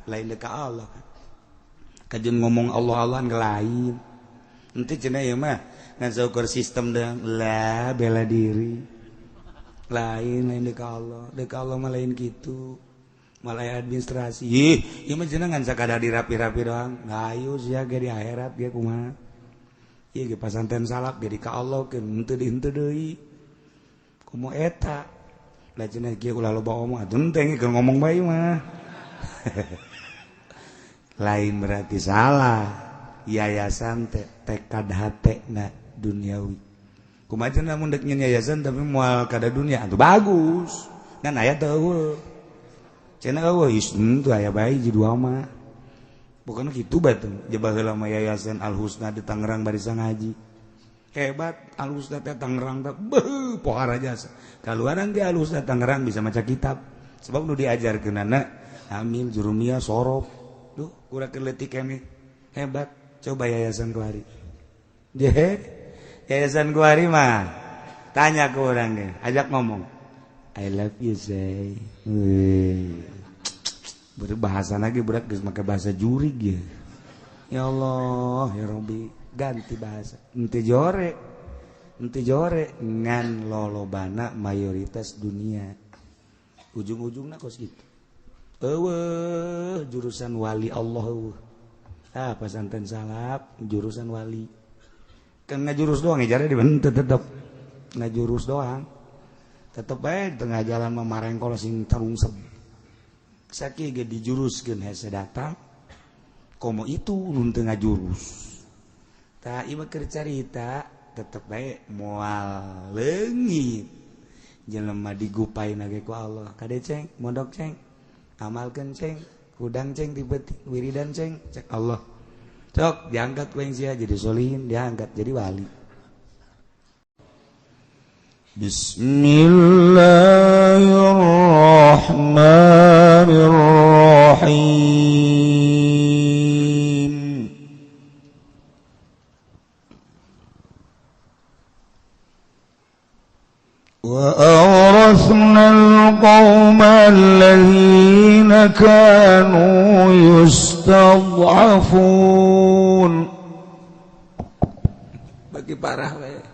Lain dek ka Allah. Kajeun ngomong Allah Allah lain. Henteu cenah ieu mah ngan saukur sistem deung lah bela diri. Lain lain dek ka Allah. Dek ka Allah mah lain kitu. Malah administrasi. Ih, ieu mah cenah ngan sakadar dirapi-rapi doang. Hayu sia ge di akhirat ge kumaha. Ieu ge pasanten salaf ge di ka Allah ke henteu di henteu deui. Komo eta. Lah cenah kieu ulah loba omong atuh henteu keur ngomong bae mah. Lain berarti salah. Yayasan teh tekad hate na duniawi. Kumaha cenah mun dek nyeun yayasan tapi moal kada dunia atuh bagus. Ngan aya teh eueuh. Cenah eueuh henteu aya bae ji dua mah. Bukan kitu bae teh. Baheula mah yayasan Al Husna di Tangerang barisan ngaji. Hebat Al Husna teh Tangerang teh beuh pohara jasa. Kaluaran ge Al Husna Tangerang bisa maca kitab. Sebab nu diajarkeunana amil jurumiyah sorof. Duh kurang leutik keneh. Hebat. Coba yayasan kuari. Yayasan kuari mah tanya ke orang ge, ajak ngomong. I love you say. Berbahasa lagi berat geus make bahasa jurig ya. Ya Allah, ya Rabbi, ganti bahasa. Henteu jore. Henteu jore ngan lolobana mayoritas dunia. Ujung-ujungna kos kitu. Eueuh jurusan wali Allah eueuh. Ah pasanten salaf jurusan wali. Kan ngajurus doang jare dibentet tetep. Ngajurus doang. Tetep bae di tengah jalan mah marengkol sing tarungsep. Sakieu ge dijuruskeun hese datang. Komo itu nu teu ngajurus. Tah ieu mah keur carita tetep bae moal leungit. Jelema digupaina ge ku Allah. Kade ceng, mondok ceng, amalkeun ceng, hudang ceng ti beuting, wiridan ceng, cek Allah. Sok diangkat ku sia jadi solihin, diangkat jadi wali. Bismillahirrahmanirrahim. Wa awrasna al-qawma allazina kanu yustad'afun. Bagi parah we.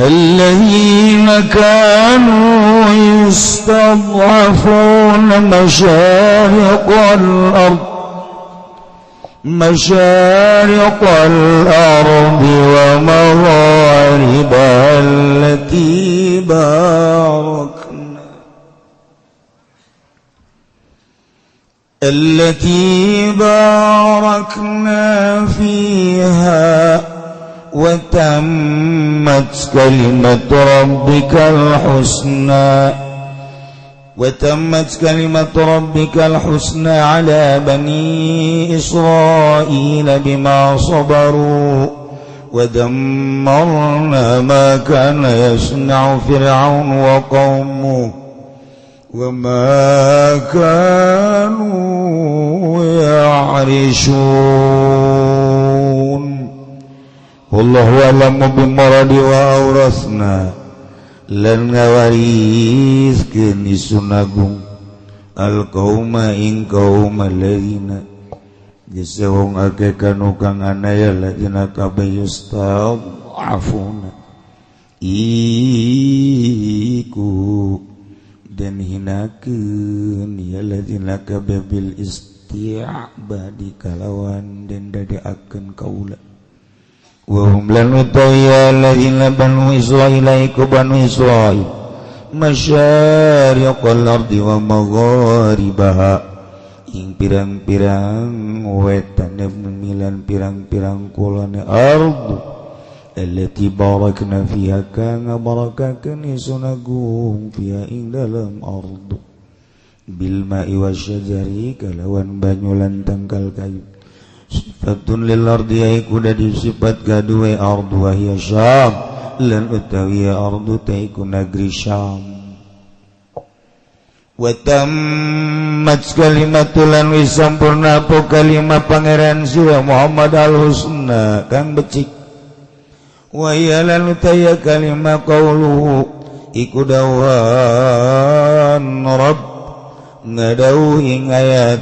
الذين كانوا يستضعفون مشارق الأرض ومغاربها التي باركنا فيها وتمت كلمة ربك الحسنى على بني إسرائيل بما صبروا ودمرنا ما كان يصنع فرعون وقومه وما كانوا يعرشون. Wallahu a'lamu bimuradi wa awrasna lan ngawariskeun isun agung al qauma ing qaum alladzina geus wong akeh kanu kang anaya ladina kabeh yustad'afuna iku den hinakeun ya ladina kabeh bil isti'badi kalawan den dadeakeun kaula. Wahum lan utawi alladzina banu Israil iku banu Israil masyariqal ardi wa magharibaha ing pirang-pirang wetane bumi lan pirang-pirang kulone ardu allati barakna fiha kang barakakeun isun agung fiha ing dalem ardu bil ma'i wasyajari kalawan banyu lan tangkal kayu. Sifatun lil ardi iku dadi sifat gaduwe ardu wa hiya Syam lan utawi ardu ta iku negeri Syam. Wa tammat kalimatu lan wis sampurna apa kalimat pangeran sira Muhammad al husna kang becik. Wa hiya lan taya kalimah qauluhu iku dawan rabb ngadauh ing ayat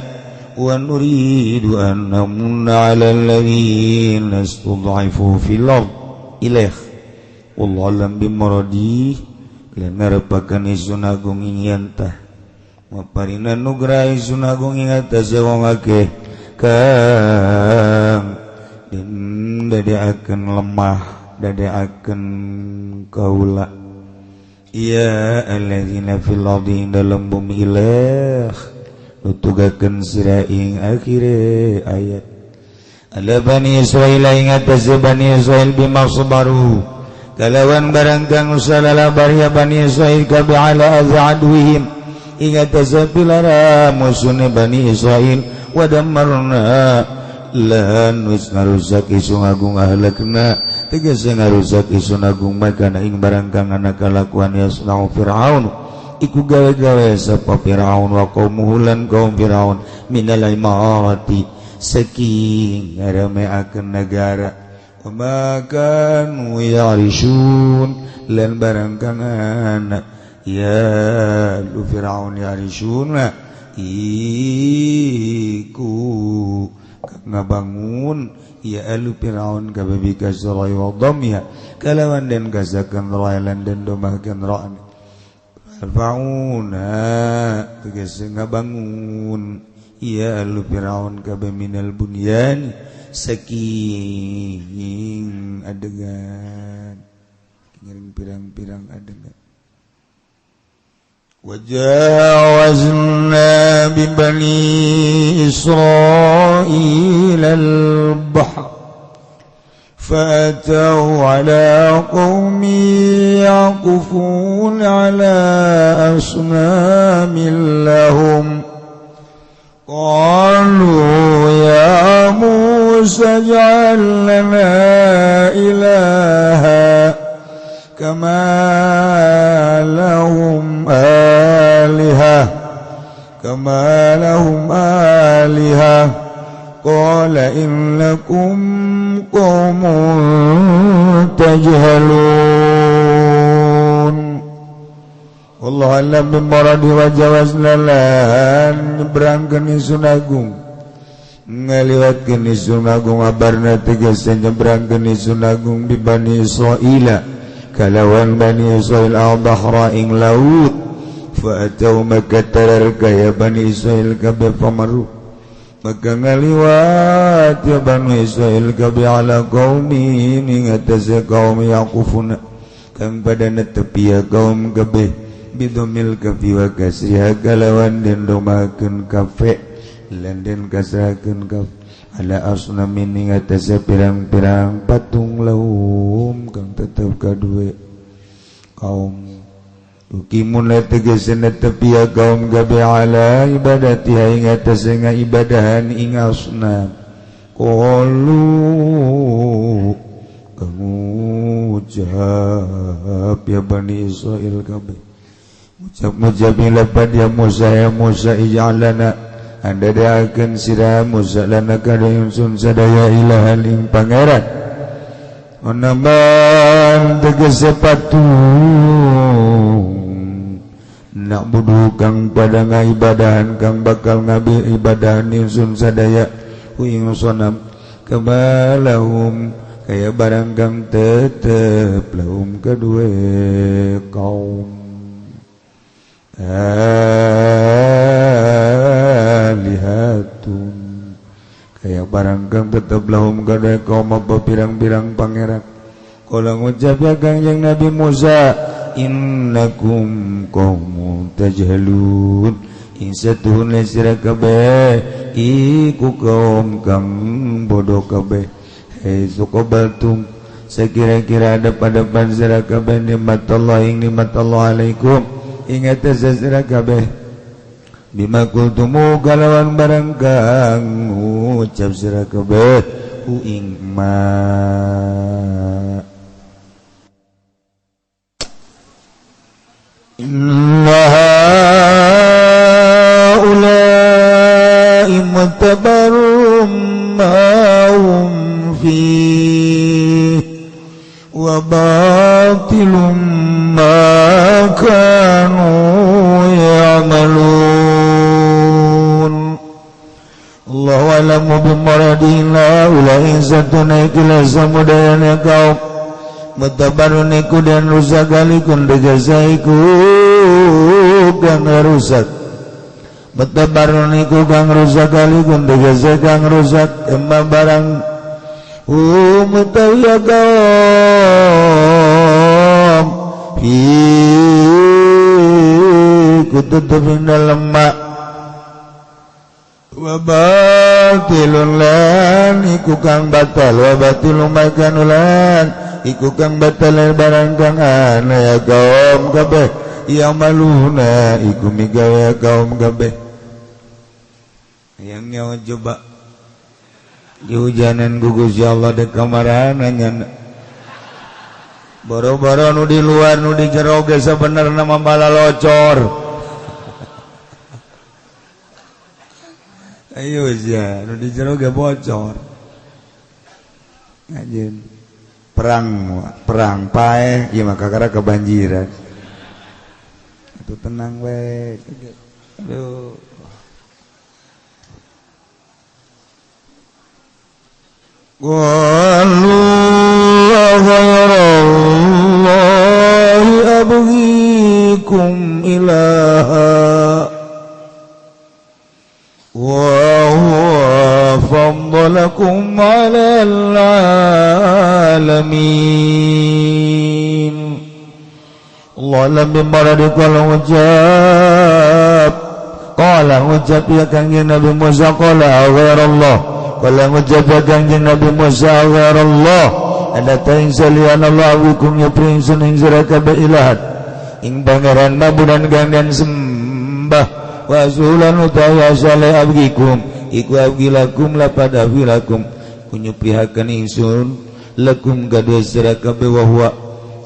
wa nuridu an namunna 'alal ladzina istud'ifu fil ard ilaih wallahu alam bimuradi lan ngarepakeun Ingsun Agung ing yantah maparina nugraha Ingsun Agung ing atase wong akeh kang den dadeakeun lemah dadeakeun kaula ya alladzina fil ardi dalam bumi ilah nutugakeun sira ing akhire ayat ala bani Israil ing atase bani Israil bima sabaru kalawan barang kang salala ya bani Israil kabe ala azadwihim ing atase pilara musune bani Israil wa dammarna lan wis ngarusak Ingsun Agung ahlakna tegese ngarusak Ingsun Agung makana ing barang kang ana kalakuan yasnau Fir'aun iku gawe-gawe sapa Fir'aun wa qaumuhu lan kaum Fir'aun minal imarati saking ngarameakeun negara wa ma kanu ya'rishun lan barang kang ana ya lu Fir'aun ya'rishuna iku ngabangun ya alu Fir'aun kababi kasrai wa dhammiha kalawan den kasakan railan den domahkeun ra'an Fir'auna tegese ngabangun ya alu Fir'aun kabe minal bunyan saking adegan ngiring pirang-pirang adegan. وجاوزنا ببني إسرائيل البحر فأتوا على قوم يعكفون على أصنام لهم قالوا يا موسى اجعل لنا إلها كما لهم آلهة كما لهم آلهة قال إنكم قوم تجهلون والله أعلم بمراده وجاوزنا lan nyebrangkeun Ingsun Agung ngaliwatkeun Ingsun Agung abarna tegese nyebrangkeun Ingsun Agung bi Bani Israila kalawan Bani Israil al-bahra ing laut fa atau maka tararka ya Bani Israil kabe pamaru maka ngaliwat ya Bani Israil kabe ala qaumi ing atase kaum yaqufuna kang pada netepi ya kaum kabe bidomil kafi wa kasriha kalawan den domakeun kafe lan den kasrakeun kafe ala asnamin ing atase pirang-pirang patung lahum kang tetep kadue kaum ukimun tegese netepi ya kaum gabe ala ibadatiha ing atase ngaibadahan ing asnam qalu kang ngucap ya Bani Israil kabeh ngucap-ngucap lepat ya Musa ya Musa ij'al lana anda dahakeun sira Musa lana kada ingsun sadaya ilahan ing pangeran onaman tegese patung nak budu kang pada ngaibadahan kang bakal ngabi ibadahan ingsun sadaya ku ing sonam kebalahum kaya barang kang tetep lahum kedue kaum alihatun kaya barang kang tetep lahum kadue kaum apa pirang-pirang pangeran kala ngucap ya Kangjeng Nabi Musa innakum qaumun tajhalun ing satuhun sira kabeh iku kaum kang bodoh kabeh hei suqabaltum sekira-kira ada pada sira kabeh nikmat Allah ing nikmat Allah alaikum ing atas sira kabeh bima qultumu kalawan barang kang ngucap sira kabeh ku ing ma inna haula'i mutabarrum ma hum fihi wa batilum ma kanu ya'malun. Allahu a'lamu bimuradillah ulai zatuna ikila samudayana kaum mutabarun iku dan rusak alikun degazaiku kang rusak mutabarun iku kang rusak alikun degazai kang rusak emma barang umutaya kaum fi kututupin dalam mak wa batilun lan iku kang batal wa batilun makanulan iku kang batal barang kang ana ya kaum kabeh ya maluna iku migawe kaum kabeh. Yang nyawa coba dihujanan gugus ya Allah de kamarana nya boro-boro nu di luar nu di jero ge sabenerna mah balalocor. Ayo ya, nu di jero ge bocor. Anjeun perang paeh ieu mah kakara kebanjiran. Atuh tenang we. Aduh. Qalu ghairallahi abghikum ilaha wa huwa faddalakum 'alal 'alamin. Allah lam bimaradi qala ujab qala ujab ya kanjeng Nabi Musa qala ghairallah qala ujab ya kanjeng Nabi Musa ghairallah ada ta'in salian Allah wikum ya prinsun ing sira kabeh ilahat ing pangeran mabudan kang den sembah wa sulan utawa saleh abgikum iku abgi lakum lapada wilakum kunyupihakeun ingsun lakum kadue sira kabeh wa huwa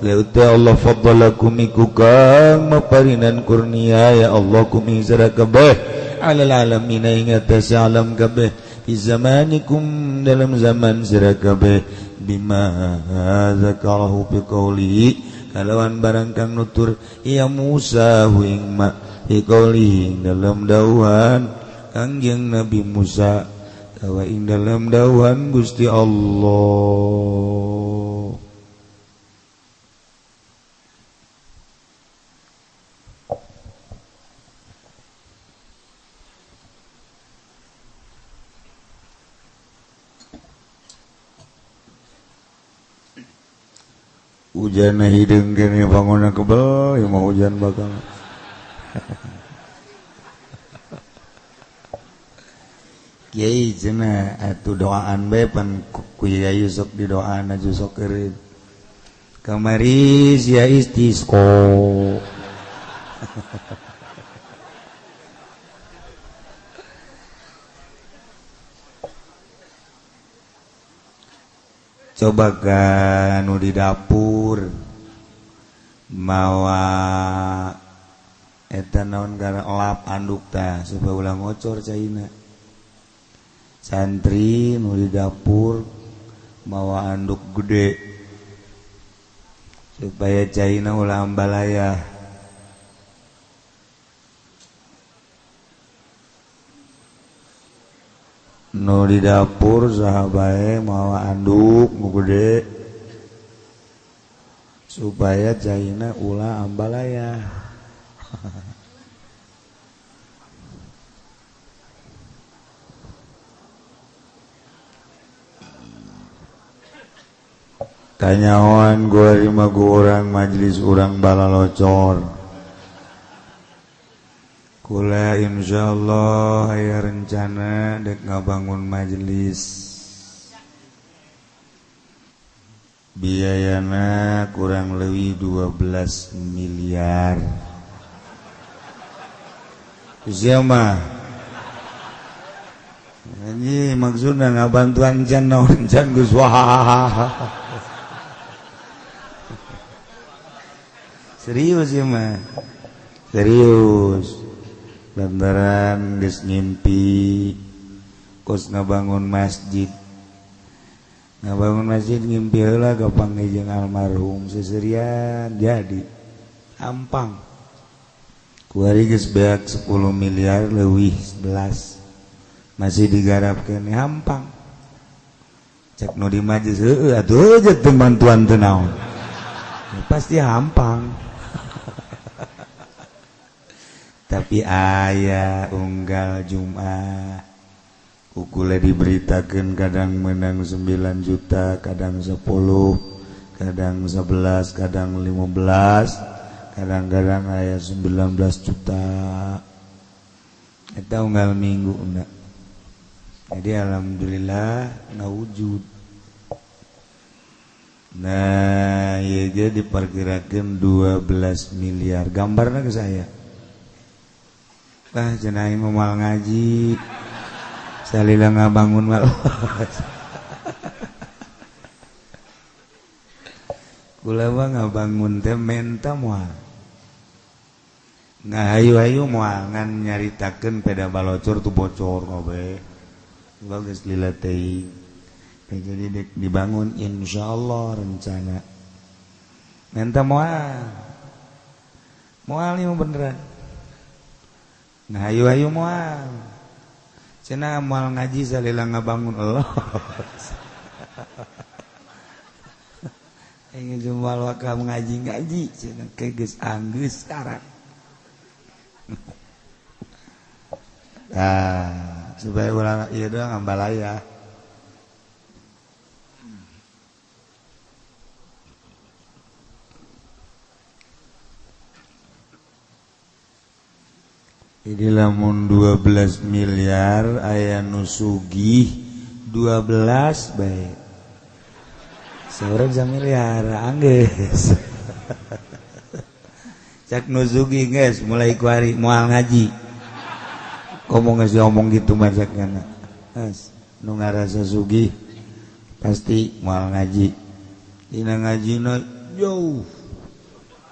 la Allah faddalakum iku kang maparinan kurnia ya Allah kum ing sira kabeh alal alamin ing atase alam kabeh fi zamanikum dalam zaman sira kabeh bima zakarahu bi qawlihi kalawan barang kang nutur ya Musa hu ing ma fi qawlihi dalam dawuhan Kangjeng Nabi Musa tawa ing dalam dawuhan Gusti Allah. Hujan hideung kene bangunna kebel ieu mah hujan bakal. Kiai cenah atuh doaan bae pan ku kiai sok didoaan aju sok eureun. Kamari sia istisqo. Coba kan nu di dapur mawa eta naon gara elap anduk tah supaya ulah ngocor caina. Santri nu di dapur mawa anduk gede supaya caina ulah ambalaya. Nu di dapur saha bae mawa anduk nu gede supaya caina ulah ambalaya. Tanyawan gua lima gua orang majelis urang balalocor. Kula insyaallah aya rencana dek ngabangun majelis. Biayana kurang lebih 12 miliar. Siapa? Ini maksudnya ngabantuan can naon can geus wah. Serius ya mah. Serius. Lantaran geus ngimpi kos ngabangun masjid. Ngabangun masjid ngimpi heula gampang jeung almarhum seserian jadi hampang. Kuari geus beak 10 miliar leuwih 11 masih digarapkeun hampang. Cek nu di majelis heueuh atuh teu bantuan teu naon. Ya, pasti hampang. Tapi aya unggal Jumat ukule diberitakan kadang menang 9 juta, kadang 10, kadang 11, kadang 15, kadang-kadang aya 19 juta. Eta unggal minggu enggak. Jadi alhamdulillah ngawujud. Nah, ieu ge diperkirakeun 12 miliar. Gambarna ke saya. Bah cenah moal ngaji. Salila ngabangun mal. Kula mah ngabangun teh menta moal. Ngahayu-hayu moal ngan nyaritakeun peda balocor tu bocor kabeh. Bagus lila teuing. Jadi dibangun insyaallah rencana. Menta moal. Moal ieu beneran. Ngahayu-hayu moal. Cenah moal ngaji salila ngabangun Allah. Ingin jumal waka ngaji-ngaji cenah ke geus anggeus sekarang. Nah, supaya urang ieu doang ambalaya. Jadi lamun 12 miliar aya nu sugih 12 bae. Saurang miliar anggeus. Cak nu sugih geus mulai kuari moal ngaji. Ngomong geus ngomong gitu mah cak kana. Geus nu ngarasa sugih pasti moal ngaji. Dina ngajina jauh.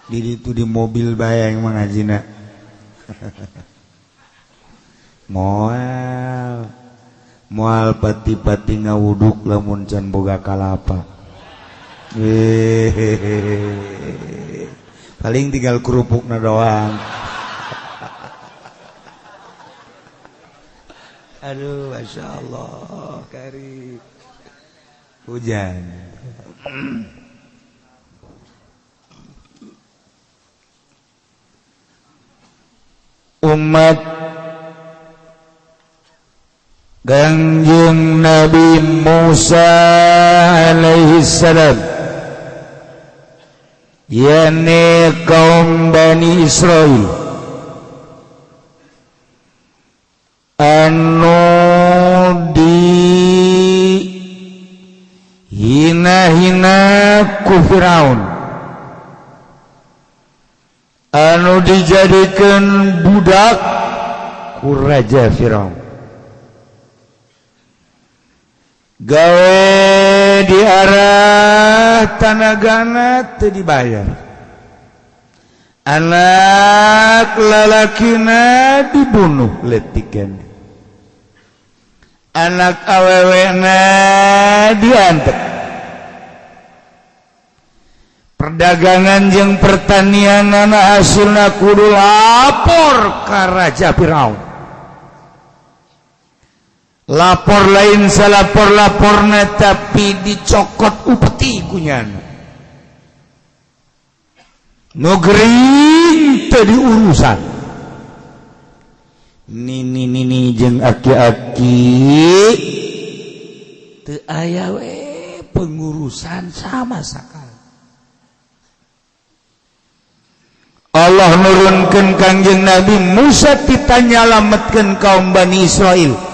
Di ditu di mobil bae yang mangajina. Moal moal pati-pati ngawuduk lamun can boga kalapa. Paling tinggal kerupukna doang. Aduh, masya Allah, kari hujan. Umat Kangjeng Nabi Musa alaihi salam, yakni kaum Bani Israil anu di hina-hina ku Firaun, anu dijadikan budak ku Raja Firaun, gawe di arah tanagana teu dibayar, anak lalakina dibunuh letikan, anak awewena diantep, perdagangan jeung pertanian anak hasilna kudu lapor ka Raja Firaun. Lapor lain salapor-laporna tapi dicokot upeti kunyana. Nu gering teu diurusan. Nini nini jeung aki-aki teu aya we pengurusan sama sakali. Allah nurunkeun Kangjeng Nabi Musa ditanyalametkeun kaum Bani Israil.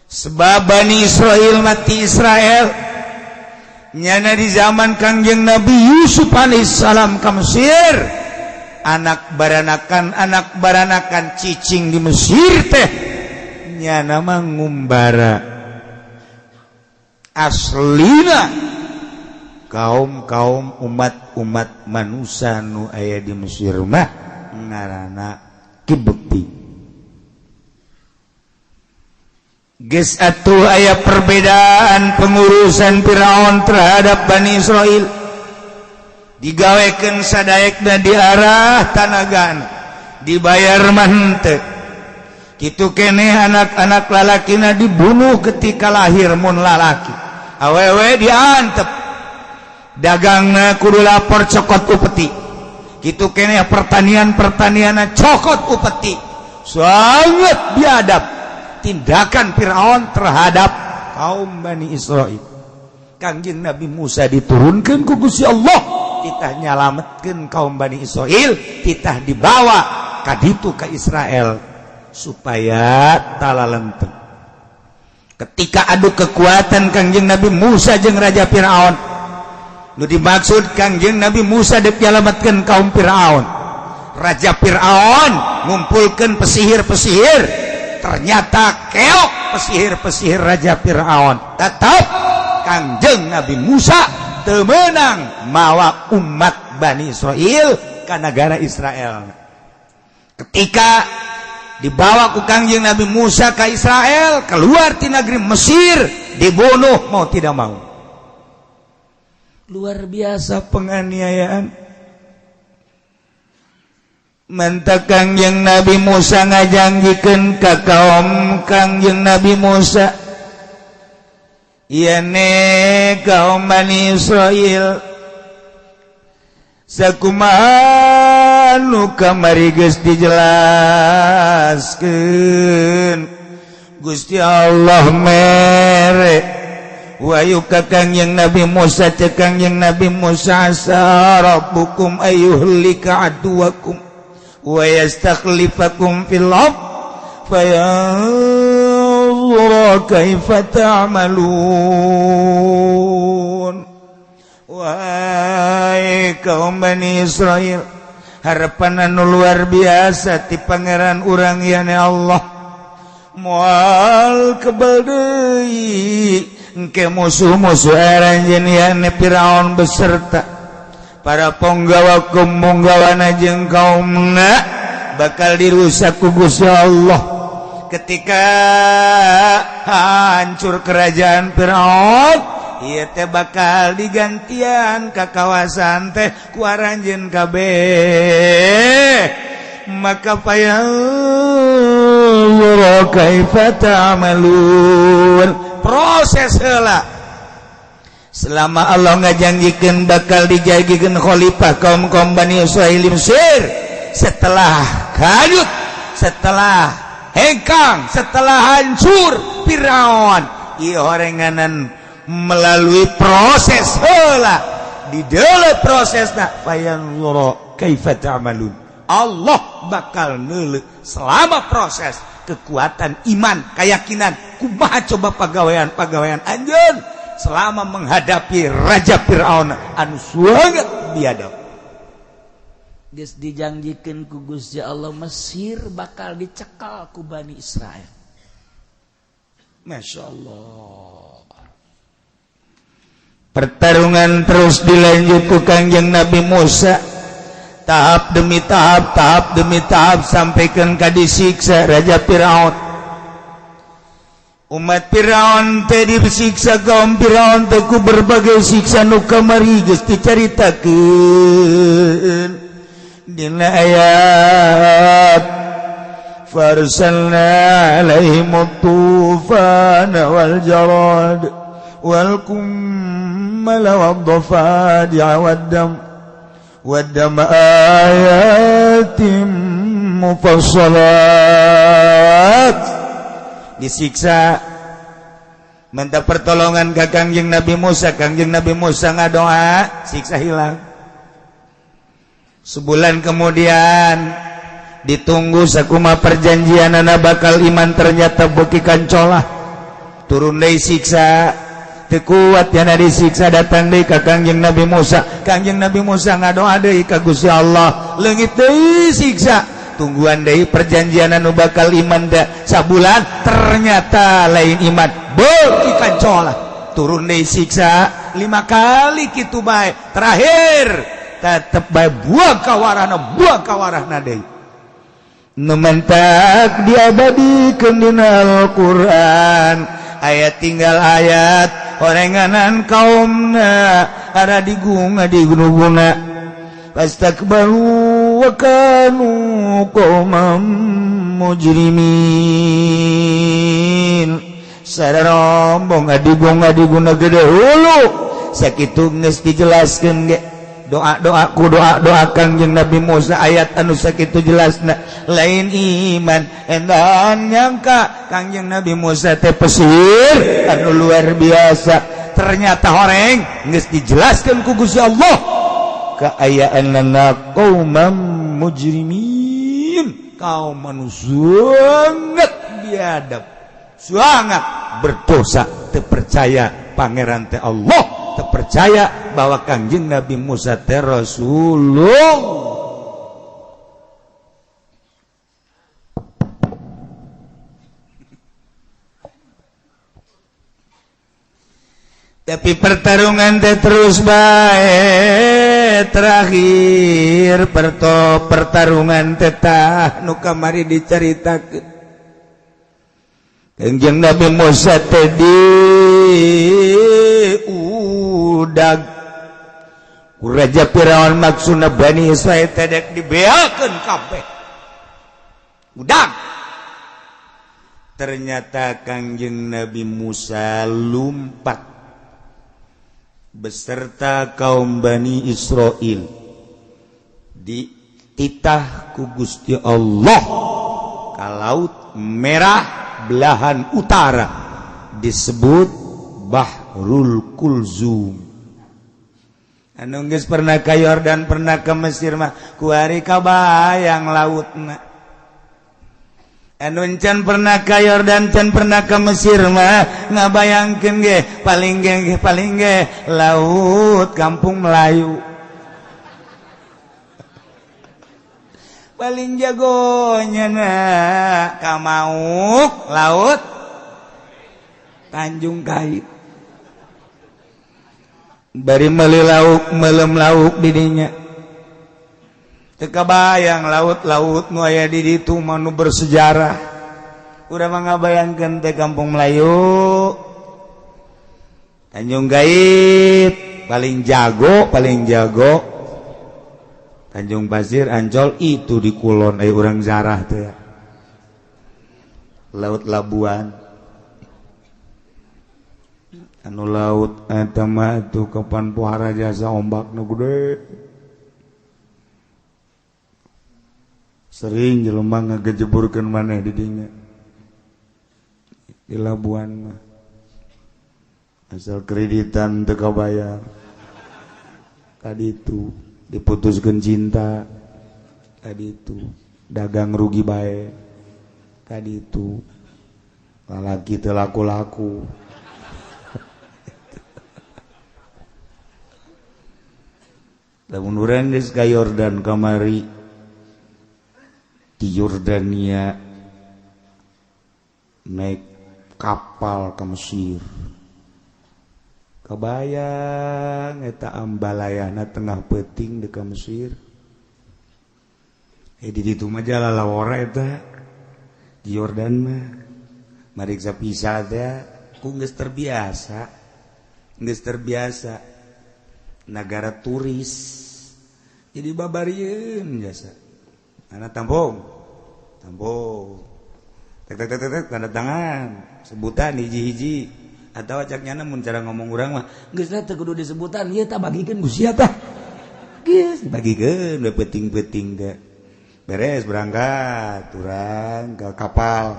Sebab Bani Israil mati Israel nyana di zaman Kangjeng Nabi Yusuf alaihissalam ka Mesir, anak baranakan cicing di Mesir teh nyana mah ngumbara. Aslina kaum-kaum umat-umat manusia nu aya di Mesir mah ngaranna Kibti. Geus atuh aya perbedaan pengurusan Firaun terhadap Bani Israel. Digawekeun sadaekna diarah tanagan, dibayar mah henteu. Kitu keneh anak-anak lalakina dibunuh ketika lahir mun lalaki. Awewe diantep. Dagangna kudu lapor, cokot upeti. Kitu keneh pertanian-pertanianna cokot upeti. Sangat biadab tindakan Fir'aun terhadap kaum Bani Israel. Kangjeng Nabi Musa diturunkan ku Gusti Allah, titah nyalametkeun kaum Bani Israel, titah dibawa kaditu ke Israel supaya talalenteng. Ketika adu kekuatan Kangjeng Nabi Musa jeung Raja Fir'aun, nu dimaksud Kangjeng Nabi Musa dek nyalametkeun kaum Fir'aun, Raja Fir'aun ngumpulkeun pesihir-pesihir, ternyata keok pesihir-pesihir Raja Fir'aun. Tetap Kangjeng Nabi Musa temenang mawa umat Bani Israel ke negara Israel. Ketika dibawa ku Kangjeng Nabi Musa ke Israel, keluar di negeri Mesir, dibunuh mau tidak mau. Luar biasa penganiayaan. Matak Kangjeng Nabi Musa ngajanjikeun ka kaum Kangjeng Nabi Musa, "Yane kaum Bani Israel, sakumaha nu kamari geus dijelaskeun, Gusti Allah mere wahyu ka Kangjeng Nabi Musa. Cek Kangjeng Nabi Musa, 'Asa rabbukum ayyuhlika aduwakum wa yastakhlifakum fil ard fayanzura kaifa ta'malun. Wahai kaum Bani Israel, harapan anu luar biasa ti Pangeran urang yane Allah, moal kebal deui engke musuh-musuh aranjeun yane Firaun beserta para ponggawa punggawana jeung kaumna bakal dirusak ku Gusti Allah. Ketika hancur kerajaan Firaun, ieu teh bakal digantian ka kawasan teh ku aranjeun kabeh. Maka fayanzura kaifa ta'malun." Proses heula selama Allah ngajanjikeun bakal dijadikan khalifah kaum kaum Bani Israil di Mesir setelah kanut, setelah hengkang, setelah hancur Firaun. Ieu horenganan melalui proses heula, di dalam prosesna fayanzura kaifa ta'malun. Allah bakal neuleuh selama proses kekuatan iman, keyakinan, kumaha coba pagawean-pagawean anjeun selama menghadapi Raja Fir'aun anu sangat biadab. Geus dijanjikeun ku Gusti Allah Mesir bakal dicekal ku Bani Israel. Masya Allah. Pertarungan terus dilanjut ku Kangjeng Nabi Musa, tahap demi tahap, tahap demi tahap, sampaikan ka disiksa Raja Firaun. Umat Firaun teh disiksa, kaum Firaun teh ku berbagai siksa nu kamari geus dicaritakeun dina ayat farsalna alaihim tufana wal jarad wal kummala wad dhafadi'a wad dam ayatim mufassalat. Disiksa, minta pertolongan ke Kangjeng Nabi Musa. Kangjeng Nabi Musa ngadoa, siksa hilang. Sebulan kemudian ditunggu sakuma perjanjian anak bakal iman, ternyata beuki kancolah, turun deui siksa. Teu kuat yana disiksa, datang deui ka Kangjeng Nabi Musa. Kangjeng Nabi Musa ngadoa deui ka Gusti Allah, leungit deui siksa. Tungguan deui perjanjian anu bakal iman da sabulan, ternyata lain iman, beuki kancolah, turun deui siksa. Lima kali kitu bae, terakhir tetep bae buang kawarahna, buang kawarahna deui. Nu mentak diabadikeun dina Al-Qur'an ayat tinggal ayat orenganan kaumna ara digunga digunuguna fastakbaru wa kanu qauman mujrimin sararombong adigung adiguna gede hulu sakitu geus dijelaskeun ge doa-doaku doa-doa Kangjeng Nabi Musa ayat anu sakitu jelasna lain iman endan nyangka Kangjeng Nabi Musa teh pesir anu luar biasa ternyata horeng geus dijelaskeun ku Gusti Allah kaayaanna qaumam mujrimin kaum anu sangat biadab sangat berdosa teu percaya pangeran teh Allah terpercaya bahwa Kangjeng Nabi Musa teh Rasulullah. Tapi pertarungan teh terus bae terakhir pertarungan teh tah nu kamari dicaritakeun Kangjeng Nabi Musa teh di udag ku Raja Firaun maksudna Bani Israil teh dek dibeakeun kabeh udag. Ternyata Kangjeng Nabi Musa lumpat beserta kaum Bani Israil dititah ku Gusti Allah ka Laut Merah belahan utara disebut Bahrul Kulzum. Anu geus pernah ka Yordan pernah ke Mesir mah kuari kabayang lautna. Anu can pernah ka Yordan can pernah ke Mesir mah ngabayangkeun ge paling ge laut kampung Melayu. Paling jagonya na kamauk laut Tanjung Kait. Bari meuli lauk melem lauk di dinya. Teu kabayang laut-laut nu aya di ditu mah nu bersejarah. Urang mah ngabayangkeun teh kampung Melayu Tanjung Kait paling jago Tanjung Pasir Ancol itu di kulon aya urang zarah teh. Laut Labuan anu laut eta mah tuh kapan pohara jasa ombak nu gede. Sering jelema ngagejeburkeun maneh di dinya. Di Labuan mah asal kreditan teu kabayar. Tadi itu diputuskeun cinta, tadi itu dagang rugi bae, tadi itu lalaki teu laku-laku. Lamun urang geus ka Yordan kamari di Yordania naik kapal ke Mesir. Kebayang eta ambalayana tengah peuting di ka Mesir. Di ditu mah jalalawara eta di Yordan mah mariksa pisa teh ku geus terbiasa. Geus terbiasa negara turis. Jadi babarieun jasa. Anak tampung. Tampung. Tek tek tek tek tanda tangan, sebutan hiji-hiji. Atau cak nyana mun cara ngomong urang mah geus teh teu kudu disebutan ieu tah bagikeun ku sia tah. Geus dibagikeun we peuting-peuting teh. Beres berangkat urang ke kapal.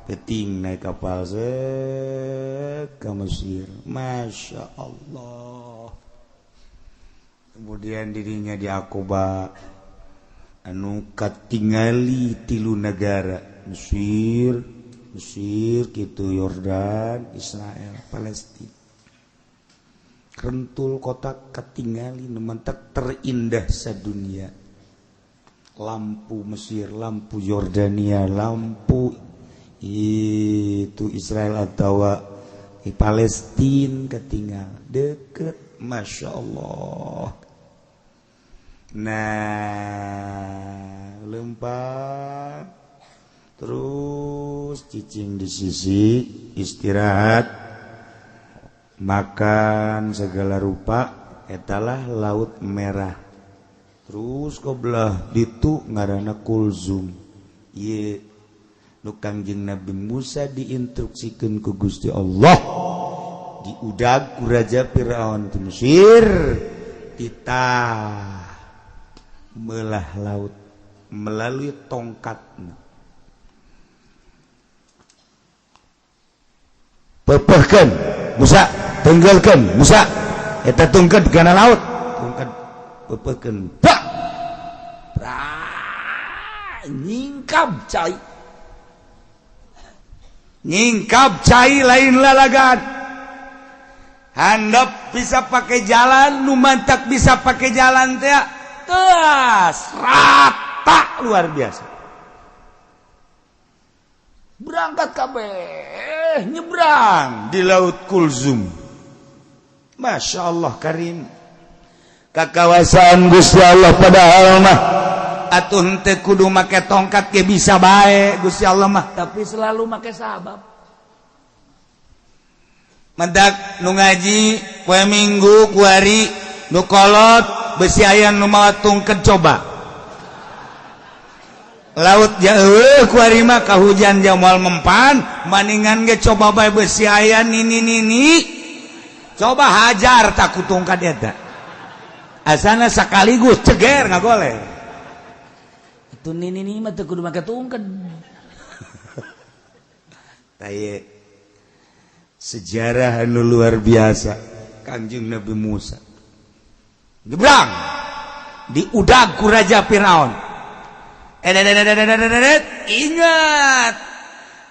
Peuting naik kapal set ke Mesir. Masya Allah. Kemudian dirinya di Aqaba anu katingali tilu negara Mesir gitu Yordan, Israel, Palestina. Rentul kota ketinggali mentek terindah sedunia. Lampu Mesir, lampu Yordania, lampu itu Israel atau di Palestina ketinggal deket, masya Allah. Nah, Lempang terus cicing di sisi istirahat makan segala rupa etalah Laut Merah. Terus kebelah ditu ngaranna Kulzum. Ieu nu Kangjeng Nabi Musa diinstruksikeun ku Gusti Allah diudag ku Raja Firaun di Mesir titah melah laut melalui tongkatna. Pepehkeun Musa, tenggelkeun Musa, eta tungkeun kana laut, tungkeun pepehkeun. Bak! Nyingkab cai. Nyingkab cai lain lalagan. Handap bisa pakai jalan, nu mantak bisa pakai jalan teh. Teas rata luar biasa. Berangkat kabeh nyebrang di Laut Kulzum. Masya Allah karim. Kakawasaan Gusti Allah padahal mah atuh henteu kudu make tongkat ge bisa bae Gusti Allah mah, tapi selalu make sabab. Mendak nu ngaji poe Minggu kuari nu kolot besi aya nu mawa tungket coba. Laut jauh kuari mah kahujan jamal mempan maningan ge coba bae besi aya nini nini coba hajar tak tungkat eta asana sekaligus ceger ngagoler itu nini nini mah teu kudu make tungket. Taye sejarah anu luar biasa Kangjeng Nabi Musa nyebrang diudag ku Raja Firaun. Ingat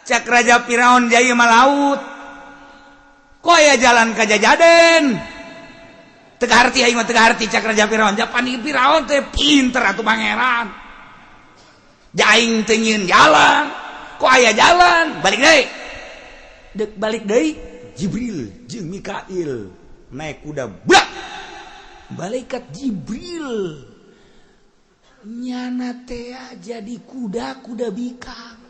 cak Raja Firaun jaya mah laut kok aya jalan ka jajaden teu harti aing mah teu harti cak Raja Firaun. Japan Firaun teh pinter atuh pangeran aing teu nyieun jalan kok aya jalan balik deui dek balik deui Jibril jeung Mikail naik kuda blak malaikat Jibril nyana teh jadi kuda-kuda bikang.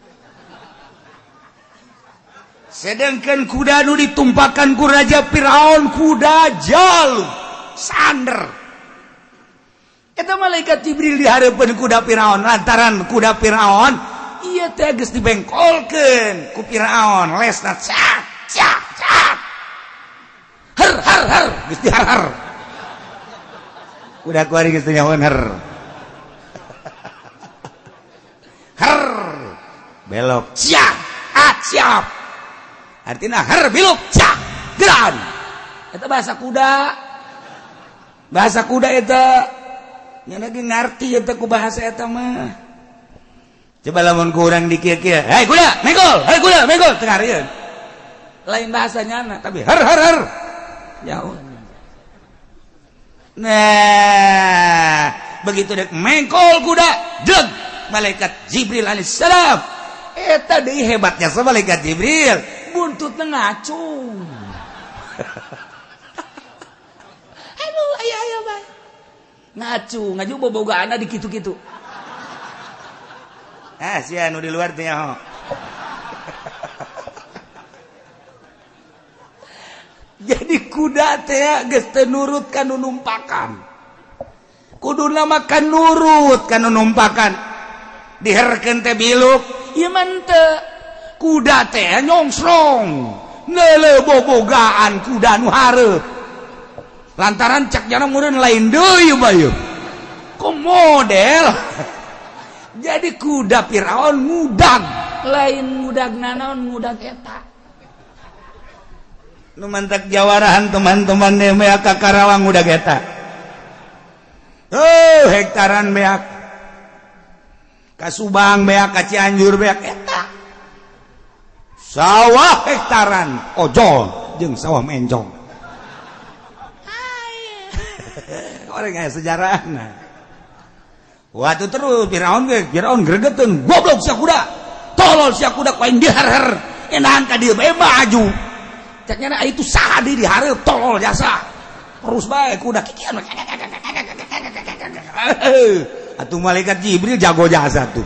Sedangkan kuda nu ditumpakan ku Raja Firaun kuda jalu sander. Eta malaikat Jibril di hareupeun kuda Firaun lantaran kuda Firaun ieu teh geus dibengkolkeun ku Firaun lesna cak cak cak her her her geus dihar-har kuda kuari geus teu nyahoeun her her belok siap ah siap artinya her biluk cak geran eta bahasa kuda eta nya lagi ngarti eta ku bahasa eta mah. Coba lamun ku urang di kieu-kieu hei kuda menggol hei kuda menggol teu ngarieun lain bahasa nyana tapi her her her jauh. Nah begitu dek mengkol kuda jleg malaikat Jibril alaihissalam eta deui hebatnya sama malaikat Jibril buntutna ngacung. Aduh aya aya bae ngacung ngaju bobogaana di kitu-kitu. Ah sia nu di luar teh nyaho. Jadi kuda teh geus teu nurut ka nu numpakan. Kuduna mah kan nurut ka nu numpakan. Diherkeun teh biluk ieu mah henteu. Kuda teh nyongsrong neuleuh bobogaan kuda nu hareup lantaran cak jana meureun lain deui bae kok model. Jadi kuda Firaun ngudag lain ngudag nanaon ngudag eta nu mantak jawarahan teman-teman meak ka Karawang ngudag eta. Oh hektaran meak ka Subang beak ka Cianjur beak eta sawah hektaran ojol jeung sawah mencong. Orang aya sejarahna. Waktu terus Firaun ge Firaun gregeteun goblok sia kuda tolol sia kuda ku aing diher-her enahan ka dieu bae maju cak nyana itu saha di dihareup tolol jasa terus bae kuda kikian. Atuh malaikat Jibril jago jasa tuh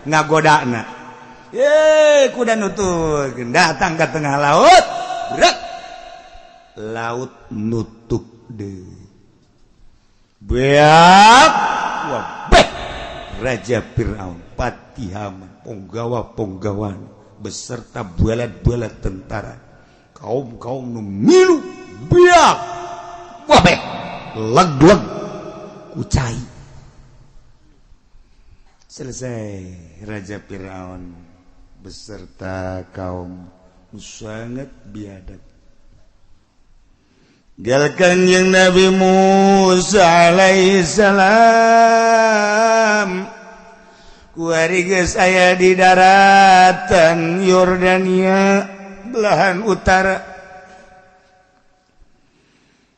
ngagodana. Ye, kuda nutukeun datang ke tengah laut. Brek. Laut nutup deui. Beak wabeh Raja Fir'aun, Patihaman, ponggawa-ponggawan beserta bualat-bualat tentara, kaum-kaum nu milu beak wabeh leg-leg kucai. Selesai Raja Fir'aun beserta kaum sangat biadab. Gal Kanjeng Nabi Musa alaihi salam kuari geus aya di daratan Yordania belahan utara.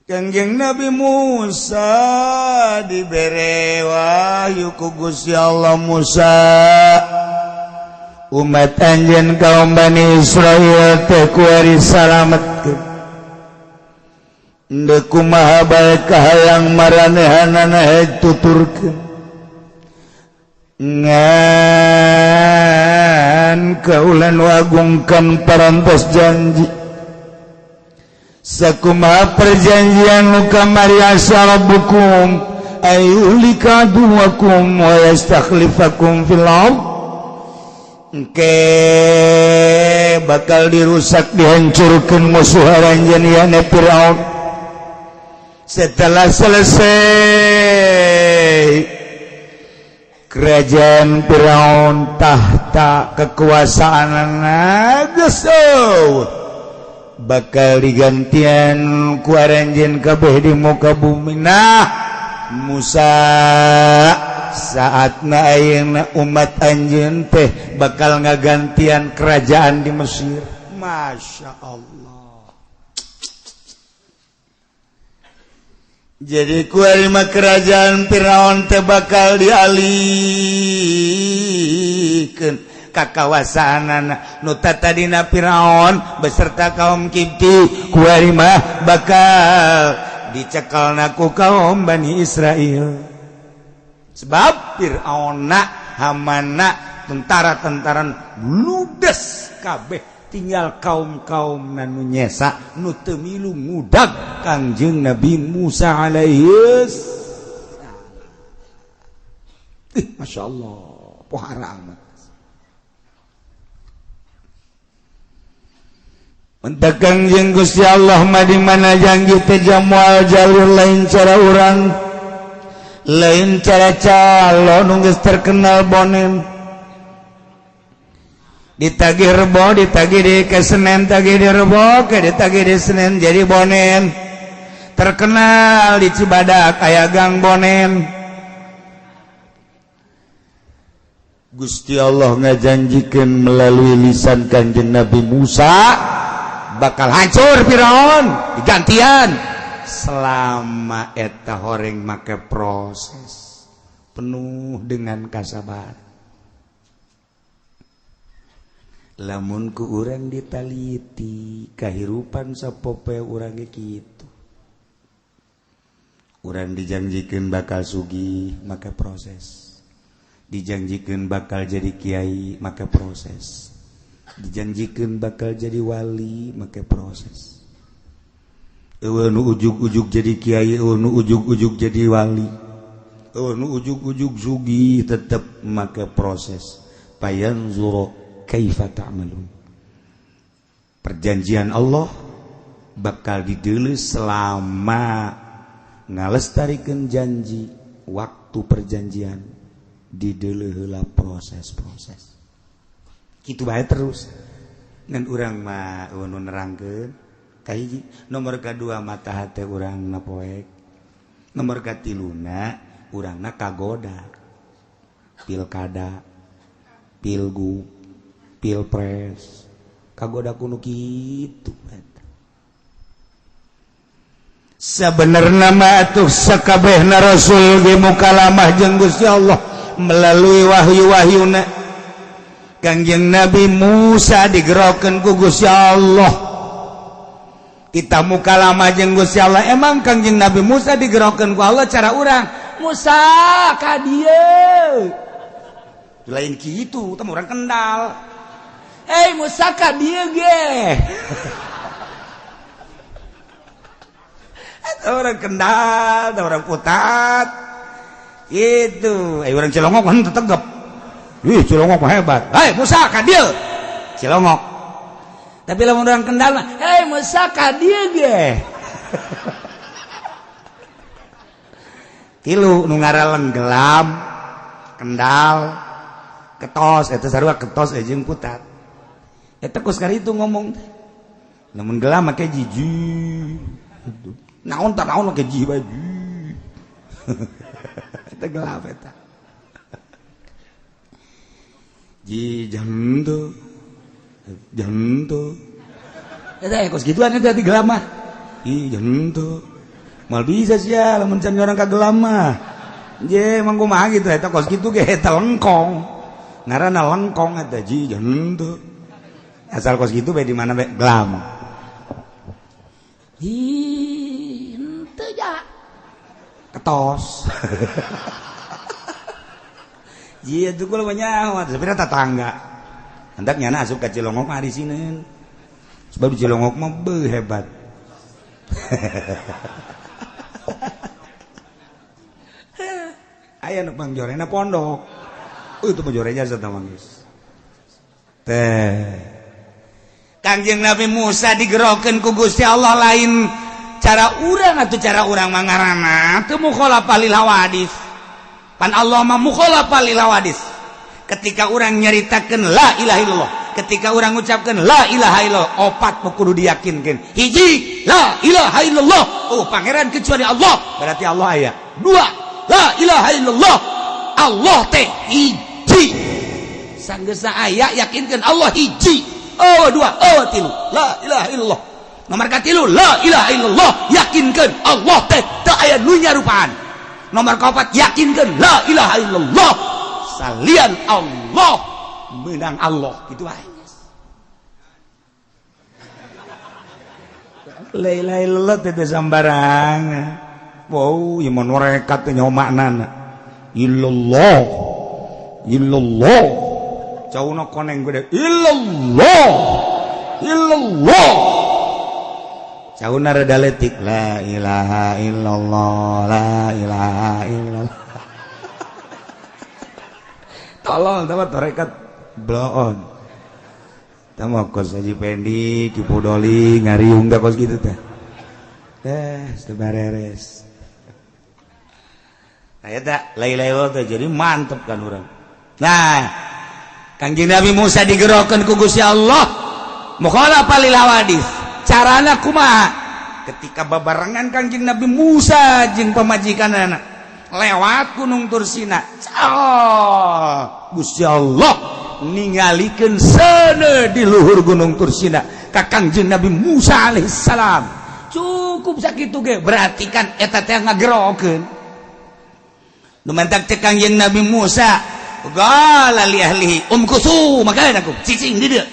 Kanjeng Nabi Musa dibere wahyu ku Gusti Allah, Musa, umat anjeun kaum Bani Israil teh kuari salametkeun. Ndek kumaha bae kahayang maranehanana hek tuturkeun, ngan kaulan wagungkan parantos janji. Sakumaha perjanjian nu kamari? Asa rabbukum ayyuhlika aduwakum wa yastakhlifakum fil ard. Engke bakal dirusak, dihancurkan musuh aranjeun, yakni Firaun. Setelah selesai kerajaan Firaun, tahta kekuasaan geus bakal digantian ku aranjeun kabeh di muka bumi. Nah Musa, saatna ayeuna umat anjeun teh bakal ngagantian kerajaan di Mesir. Masya Allah. Jadi kuari mah kerajaan Firaun teh bakal dialihkeun ka kawasanana nu tadina Firaun beserta kaum Kibti, kuari mah bakal dicekelna ku kaum Bani Israel. Sebab Fir'aunna, Hamana, tentara-tentara ludes kabeh, tinggal kaum-kaum nu nyesa, nu teu milu ngudag Kangjeng Nabi Musa alaihi. Ih, Masya Allah, pohara amat. Mentak Kangjeng Gusti Allah mah di mana janji teh moal jalur lain cara urang, lain cara calon nu geus terkenal bonen. Ditagih Rebo, ditagih di ke Senin, tagih di Rebo, ke ditagih di Senin, jadi bonen. Terkenal di Cibadak aya gang bonen. Gusti Allah ngajanjikeun melalui lisan Kanjeng Nabi Musa bakal hancur Firaun digantian selama eta horeng make proses penuh dengan kasabaran. Lamun ku urang ditaliti kahirupan sapopoe urang ge kitu. Urang dijanjikeun bakal sugih make proses, dijanjikeun bakal jadi kiai make proses, dijanjikeun bakal jadi wali make proses. Eueuh nu ujug-ujug jadi kiai, eueuh nu ujug-ujug jadi wali, eueuh nu ujug-ujug sugih, tetep make proses. Payanzuru kaifa ta'malun. Perjanjian Allah bakal dideuleus selama ngalestarikeun janji. Waktu perjanjian dideuleu heula proses-proses kitu bae terus. Ngan urang mah nu nerangkeun kahiji, nomor kadua mata hate urang na poek, nomor katiluna urangna kagoda pilkada, pilgub, pilpres, kagoda kuno kitu. Sebenarnya mah atuh sakabehna rasul ge mukalamah jeung Gusti Allah melalui wahyu-wahyuna. Kangjeng Nabi Musa digerokeun ku Gusti Allah, kita mukalamah jeung Gusti Allah. Emang Kangjeng Nabi Musa digerokeun ku Allah cara urang Musa ka dieu. Lain kitu, teh urang Kendal. Hei Musa ka dieu ge. Eta orang Kendal, teh orang Putat. Itu, orang Cilongok kan tegep. Ih, Cilongok mah hebat. Hei Musa ka dieu. Cilongok. Tapi lamun orang Kendal mah, hei Musa ka dieu ge. Tilu nu ngaraleng gelam, Kendal, ketos, eta sarua ketos jeung Putat. Eta kos karitu ngomong teh. Lamun gelam make jiji. Naon tah naon make ji baju. Eta gelap eta. Ji jantu. Jantu. Eta kos gituan eta di gelam mah. Ih jantu. Mal bisa sia lamun can orang ka gelam mah. Je emang kumaha gitu eta kos kitu ge eta lengkong. Ngaranna lengkong eta ji jantu. Asal kos kitu bae di mana bae gelam. Hi henteu ja. Ketos. Ji atuh kula mah nyaho sebenarnya tetangga. Hendak nyana asup ka Cilongok mah disineun. Sebab di Cilongok mah beuh hebat. Aya nu pangjorena pondok. Itu pangjorenya jasa mah geus. Teh. Kangjeng Nabi Musa digerokeun ku Gusti Allah lain cara urang atuh cara urang mah ngaranna teu mukhalafah lil hawadis. Pan Allah mah mukhalafah lil hawadis. Ketika urang nyaritakeun la ilaha illallah, ketika urang ngucapkeun la ilaha illallah, opat kudu diyakinkeun. Hiji, la ilaha illallah. Oh, pangeran kecuali Allah, berarti Allah aya. Dua, la ilaha illallah. Allah teh hiji. Sanggeusna aya yakinkeun Allah hiji. Oh, dua, oh, tilu. La ilaha illallah. Nomor katilu, la ilaha illallah. Yakinkeun Allah teh teu aya nu nyarupaan. Nomor kaopat, yakinkeun la ilaha illallah. Salian Allah menang Allah gitu aja. La ilaha illallah teh sambarangan. Wow, ieu mah nerekat teh nyaho maknana. Illallah. Illallah. Cauna koneng gede. Illallah. Illallah. Cauna rada leutik. La ilaha illallah, la ilaha illallah. Tolol dapat tarekat bloon. Tah mah kos Haji Pendi, Ki Pudoli ngariung da kos kitu teh. Teh bareres. Nah eta la ilaha illallah teh jadi mantep kan urang. Nah, Kangjeng Nabi Musa digerokeun ku Gusti Allah mukhalafah lil hawadis. Carana kumaha? Ketika babarengan Kangjeng Nabi Musa jeung pamajikanana lewat Gunung Tursina. Oh, Gusti Allah ningalikeun seuneu di luhur Gunung Tursina ka Kangjeng Nabi Musa alaihissalam. Cukup sakitu ge berarti kan eta teh ngagerokeun. Nu mentak cek Kangjeng Nabi Musa, qala li ahlihi umkusu makanakum cicing di dieu.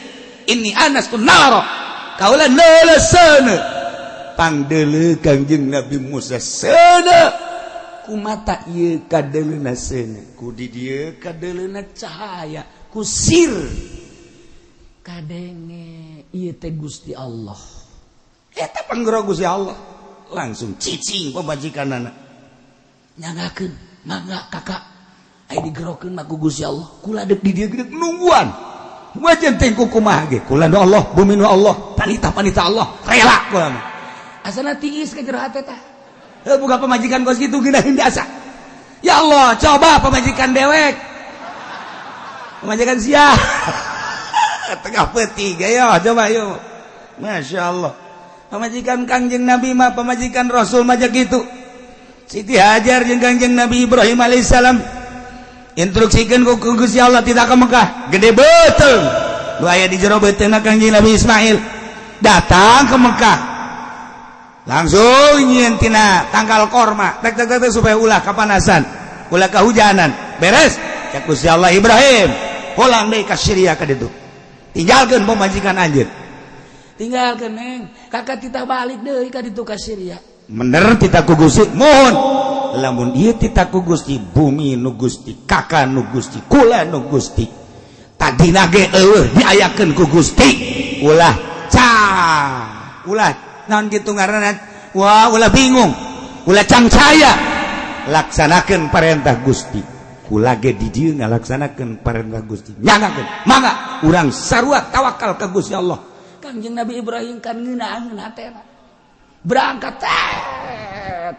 Inni anastu nara. Kaula neuleuh seuneu. Pangdeuleu Kangjeng Nabi Musa seuneu. Kumata ieu kadeleuna seuneu, ku di dieu kadeleuna cahaya, ku sir kadenge ieu teh Gusti Allah. Eta panggero Gusti Allah. Langsung cicing pamajikanana. Nyangakeun, mangga kakak. Aya digerokeun mah ku Gusti Allah. Kula deuk di dieu geudeuk nungguan. Wajan teh ku kumaha ge? Kula nu Allah, bumi nu Allah, panita-panita Allah, rela kula mah. Asana tiis ka jero hate tah. Buka pemajikan kos gitu geunaheun biasa. Ya Allah, coba pemajikan dewek. Pemajikan sia. Tengah peuting ayo coba yuk. Masya Allah. Pemajikan Kangjeng Nabi mah pemajikan Rasul mah gitu. Siti Hajar jeung Kangjeng Nabi Ibrahim alaihissalam instruksikeun ku Gusti Allah tidak ke Mekah. Gede beuteung. Nu aya di jero beuteungna Kangjeng Nabi Ismail datang ke Mekah. Langsung nyieun tina tangkal korma tek tek tek supaya ulah kapanasan, ulah kahujanan. Beres cek Gusti Allah Ibrahim pulang deui ka Syria ka ditu. Tinggalkeun pamajikan anjeun. Tinggalkeun neng, kakak titah balik deui ka ditu ka Syria. Bener titah ku Gusti, mohon. Lamun ieu titah ku Gusti, bumi nu Gusti, kakak nu Gusti, kula nu Gusti. Tadina ge eueuh diayakeun ku Gusti. Ulah ca. Ulah naon kitu ngaranna? Wah, ulah bingung. Ulah cangcaya. Laksanakeun parentah Gusti. Kula ge di dieu ngalaksanakeun parentah Gusti. Nyangakeun. Mangga urang sarua tawakal ka Gusti Allah. Kangjeng Nabi Ibrahim kan ngeunaan hatena. Berangkat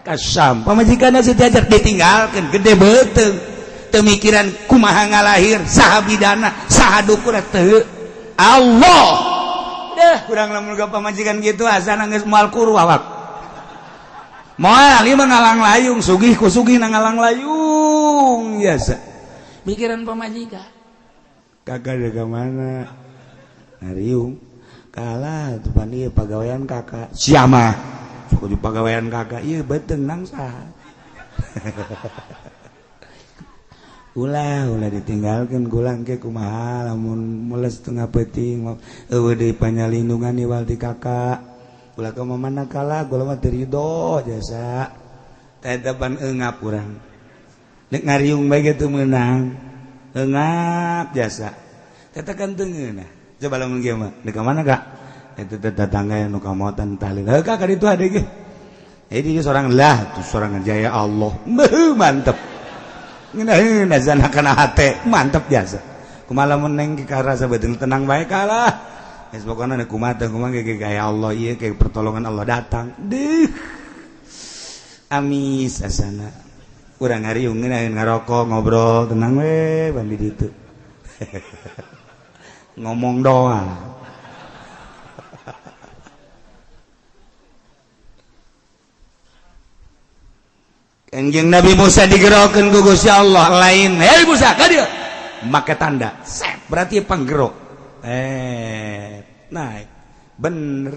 ka Syam. Pamajikanna Siti Hajar ditinggalkeun gede beuteung. Teu mikiran kumaha ngalahir, saha bidana, saha dukuna teu. Allah. Deh, kurang lamun ga pamajikan kitu asana geus moal kuru awak. Moal ieu mah ngalang layung, sugih ku sugih na ngalang layung biasa. Mikiran pamajikan. Kakak dari mana? Ngariung. Kalah tuh pan ieu pagawean kakak. Siapa? Sok di pagawean kakak ieu beuteung nangsa. Ulah ulah ditinggalkeun gulang ke kumaha lamun mules tengah peuting eueuh deui panyalindungan iwal ti kakak. Ulah ka mana kalah gula mah teu rido jasa. Teh depan eungap urang. Nek ngariung bae ge teu meunang. Eungap jasa. Teh kan teu ngeunah. Coba lamun kieu mah, deuk ka mana Kak? Eta teh tetangga nu kamotan tahlil. Heuh Kak ka ditu ade ge. Jadi seorang lah tuh seorang jaya Allah. Beuh mantep. Ngeunaheun azan kana hate, mantep jasa. Kumaha lamun neng karasa beuteung tenang bae kalah. Geus pokona nu kumaha teh kumaha ge gaya Allah ieu ke pertolongan Allah datang. Deuh. Amis asana. Urang ngariung ngeunaheun ngarokok ngobrol tenang we ban di ditu. Ngomong doang. Kanjeng Nabi Musa digerokeun ku Gusti Allah lain. Hei Musa, ka dieu. Make tanda. Sep, berarti panggerok. Naik. Bener.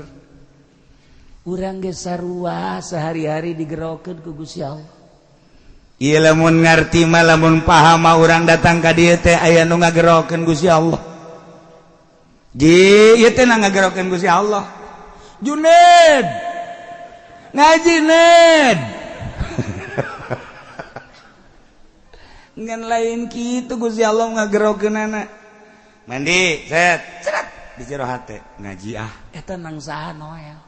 Urang ge sarua sehari-hari digerokeun ku Gusti Allah. Ieu lamun ngarti mah lamun paham mah urang datang ka dieu teh aya nu ngagerokeun Gusti Allah. Ji, ieu teh ngagerokeun Gusti Allah. Juned. Ngaji Ned. Ngan lain kitu Gusti Allah ngagerokeunana. Mandi, set, seret di jero hate ngaji ah. Eta nang saha Noel.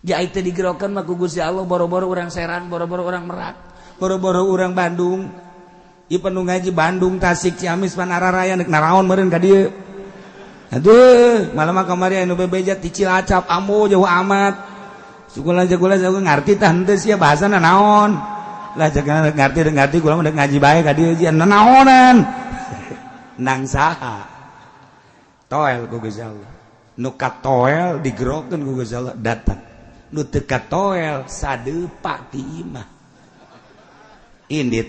Ja teh digerokeun mah ku Gusti Allah boro-boro urang Serang, boro-boro urang Merak, boro-boro urang Bandung. Ieu penuh ngaji Bandung, Tasik, Ciamis, Panararaya nek naraon meureun ka dieu. Aduh, malam mah kamari anu bebeja ti Cilacap, ambo jauh amat. Sukulan jagulan jago ngarti tah henteu sia bahasana naon. Lah jaga ngarti ngarti kula mah ngaji bae ka dieu jian naonan. Nang saha? Toel ku Gusti Allah. Nu katoel digerokeun ku Gusti Allah datang. Nu teu katoel sadeupa ti imah. Indit.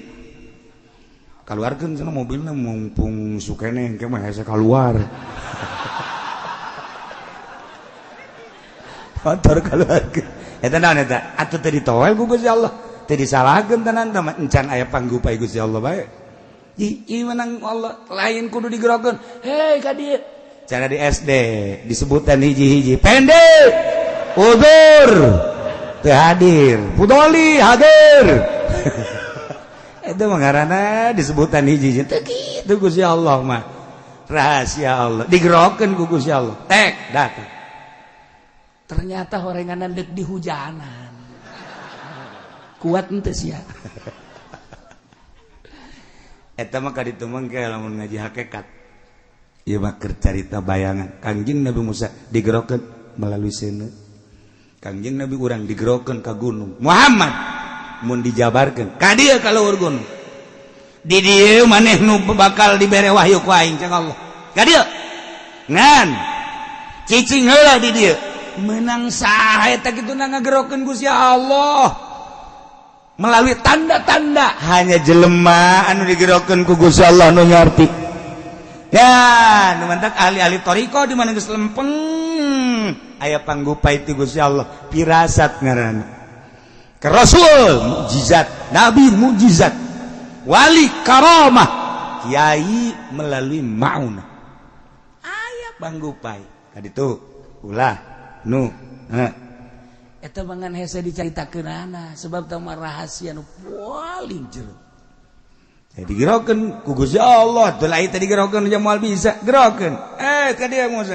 Kaluarkeun cenah mobilna mumpung sukene engke mah hese kaluar. Motor kaluarkeun. Eta naon eta? Atuh teu ditoel ku Gusti Allah. Teu disalahkeun tenan teh encan aya panggupai Gusti Allah bae. Ieu menang Allah lain kudu digerokeun. Hei ka dieu. Cara di SD disebutan hiji-hiji pendek. Udur. Teu hadir. Pudoli hadir. Itu mah ngaranna disebutan hiji-hiji. Teu kitu Gusti Allah mah. Rahasia Allah digerokeun ku Gusti Allah. Tek datang. Ternyata horenganan dek di hujanan. Kuat henteu sia. Eta mah kaditu mah ge lamun ngaji hakikat. Ieu mah keur carita bayangan. Kangjeng Nabi Musa digerokeun melalui seuneu. Kangjeng Nabi urang digerokeun ka gunung. Muhammad mun dijabarkeun ka dieu ka luhur gunung. Di dieu maneh nu bakal dibere wahyu ku aing cek Allah. Ka dieu. Ngan cicing heula di dieu. Menang saha eta kitu ngagerokeun Gusti Allah. Melalui tanda-tanda hanya jelema anu digerokeun ku Gusti Allah nu ngarti. Ya, nu mantak ahli-ahli thariqah di mana geus lempeng aya panggupai ti Gusti Allah, pirasat ngaranna. Ke Rasul mukjizat, nabi mukjizat, wali karamah, kiai melalui maunah. Aya panggupai. Kaditu ulah nu. Eta mangan hese dicaritakeunana sebab teu mah rahasia nu paling jero. Jadi digerokeun ku Gusti Allah, teu lain teh digerokeun aja moal bisa gerokeun. Eh, ka dia Musa.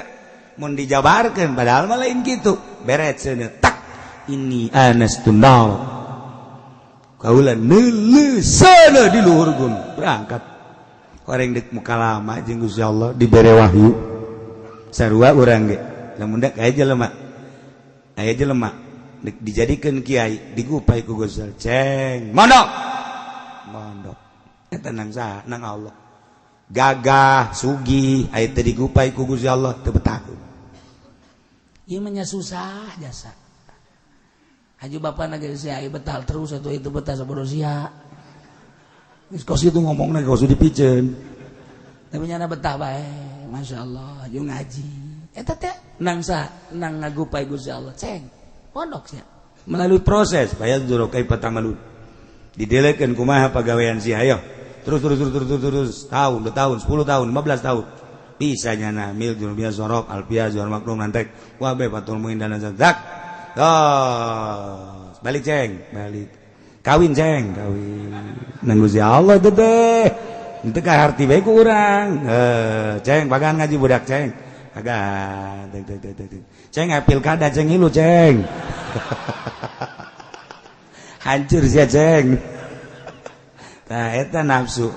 Mun dijabarkeun padahal mah lain kitu. Beret seuneu tak ini anastu nar. Kaula neuleuseuna di luhur gunung. Berangkat. Orang dek muka lama jeung Gusti Allah dibere wahyu. Sarua urang ge. Lamun dak aya jelema. Aya jelema dek dijadikeun kiai digupai ku Gusti Allah. Ceng, mondok. Mondok. Eta nang saha? Nang Allah. Gagah, sugih, aya teu digupai ku Gusti Allah teu betah. Ieu mah nya susah jasa. Haji bapak na geus aya betah terus atuh itu betah sabodo sia. Geus kos itu ngomongna kos dipiceun. Tapi nyana betah bae, Masya Allah, jeung ngaji. Eta teh nang saha? Nang ngagupai Gusti Allah. Ceng, pondok sia. Melalui proses, bayar dulu kaifa ta'malun. Didelekeun kumaha pagawean sia ayo. Terus terus terus terus terus, terus tahun, 2 tahun, 10 tahun, 15 tahun. Bisa nyana mil jurubiyah sorok, alfiah zuhar maklum nantek, wabe fatul muin dan zak. Oh, balik ceng, balik. Kawin ceng, kawin. Nang Gusti Allah teh teh. Itu ka harti bae ku urang. Eh, ceng bagan ngaji budak ceng. Bagan. Teng teng teng teng. Ceng pilkada ceng ilu ceng. Hancur sia ceng. Nah, eta nafsu.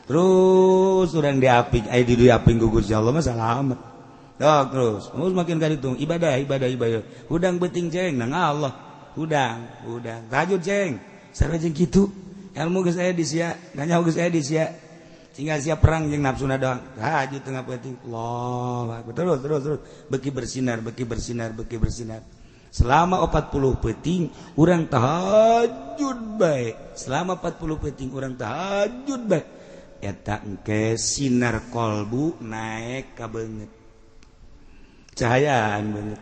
Terus urang diaping, aya di diaping ku Gusti Allah mah salamet. Dok, terus, terus makin ka ditu ibadah, ibadah, ibadah. Hudang beuting ceng nang Allah. Hudang, hudang. Tahajud ceng. Sarua jeung kitu. Ilmu geus aya di sia, nganyaho geus aya di sia. Tinggal siap perang jeung nafsuna doang. Tahajud tengah peuting. Allah, terus terus terus beki bersinar, beki bersinar, beki bersinar. Selama 40 peuting urang tahajud bae. Selama 40 peuting urang tahajud bae. Eta engke sinar kolbu naik ka beungeut. Cahayaan beungeut.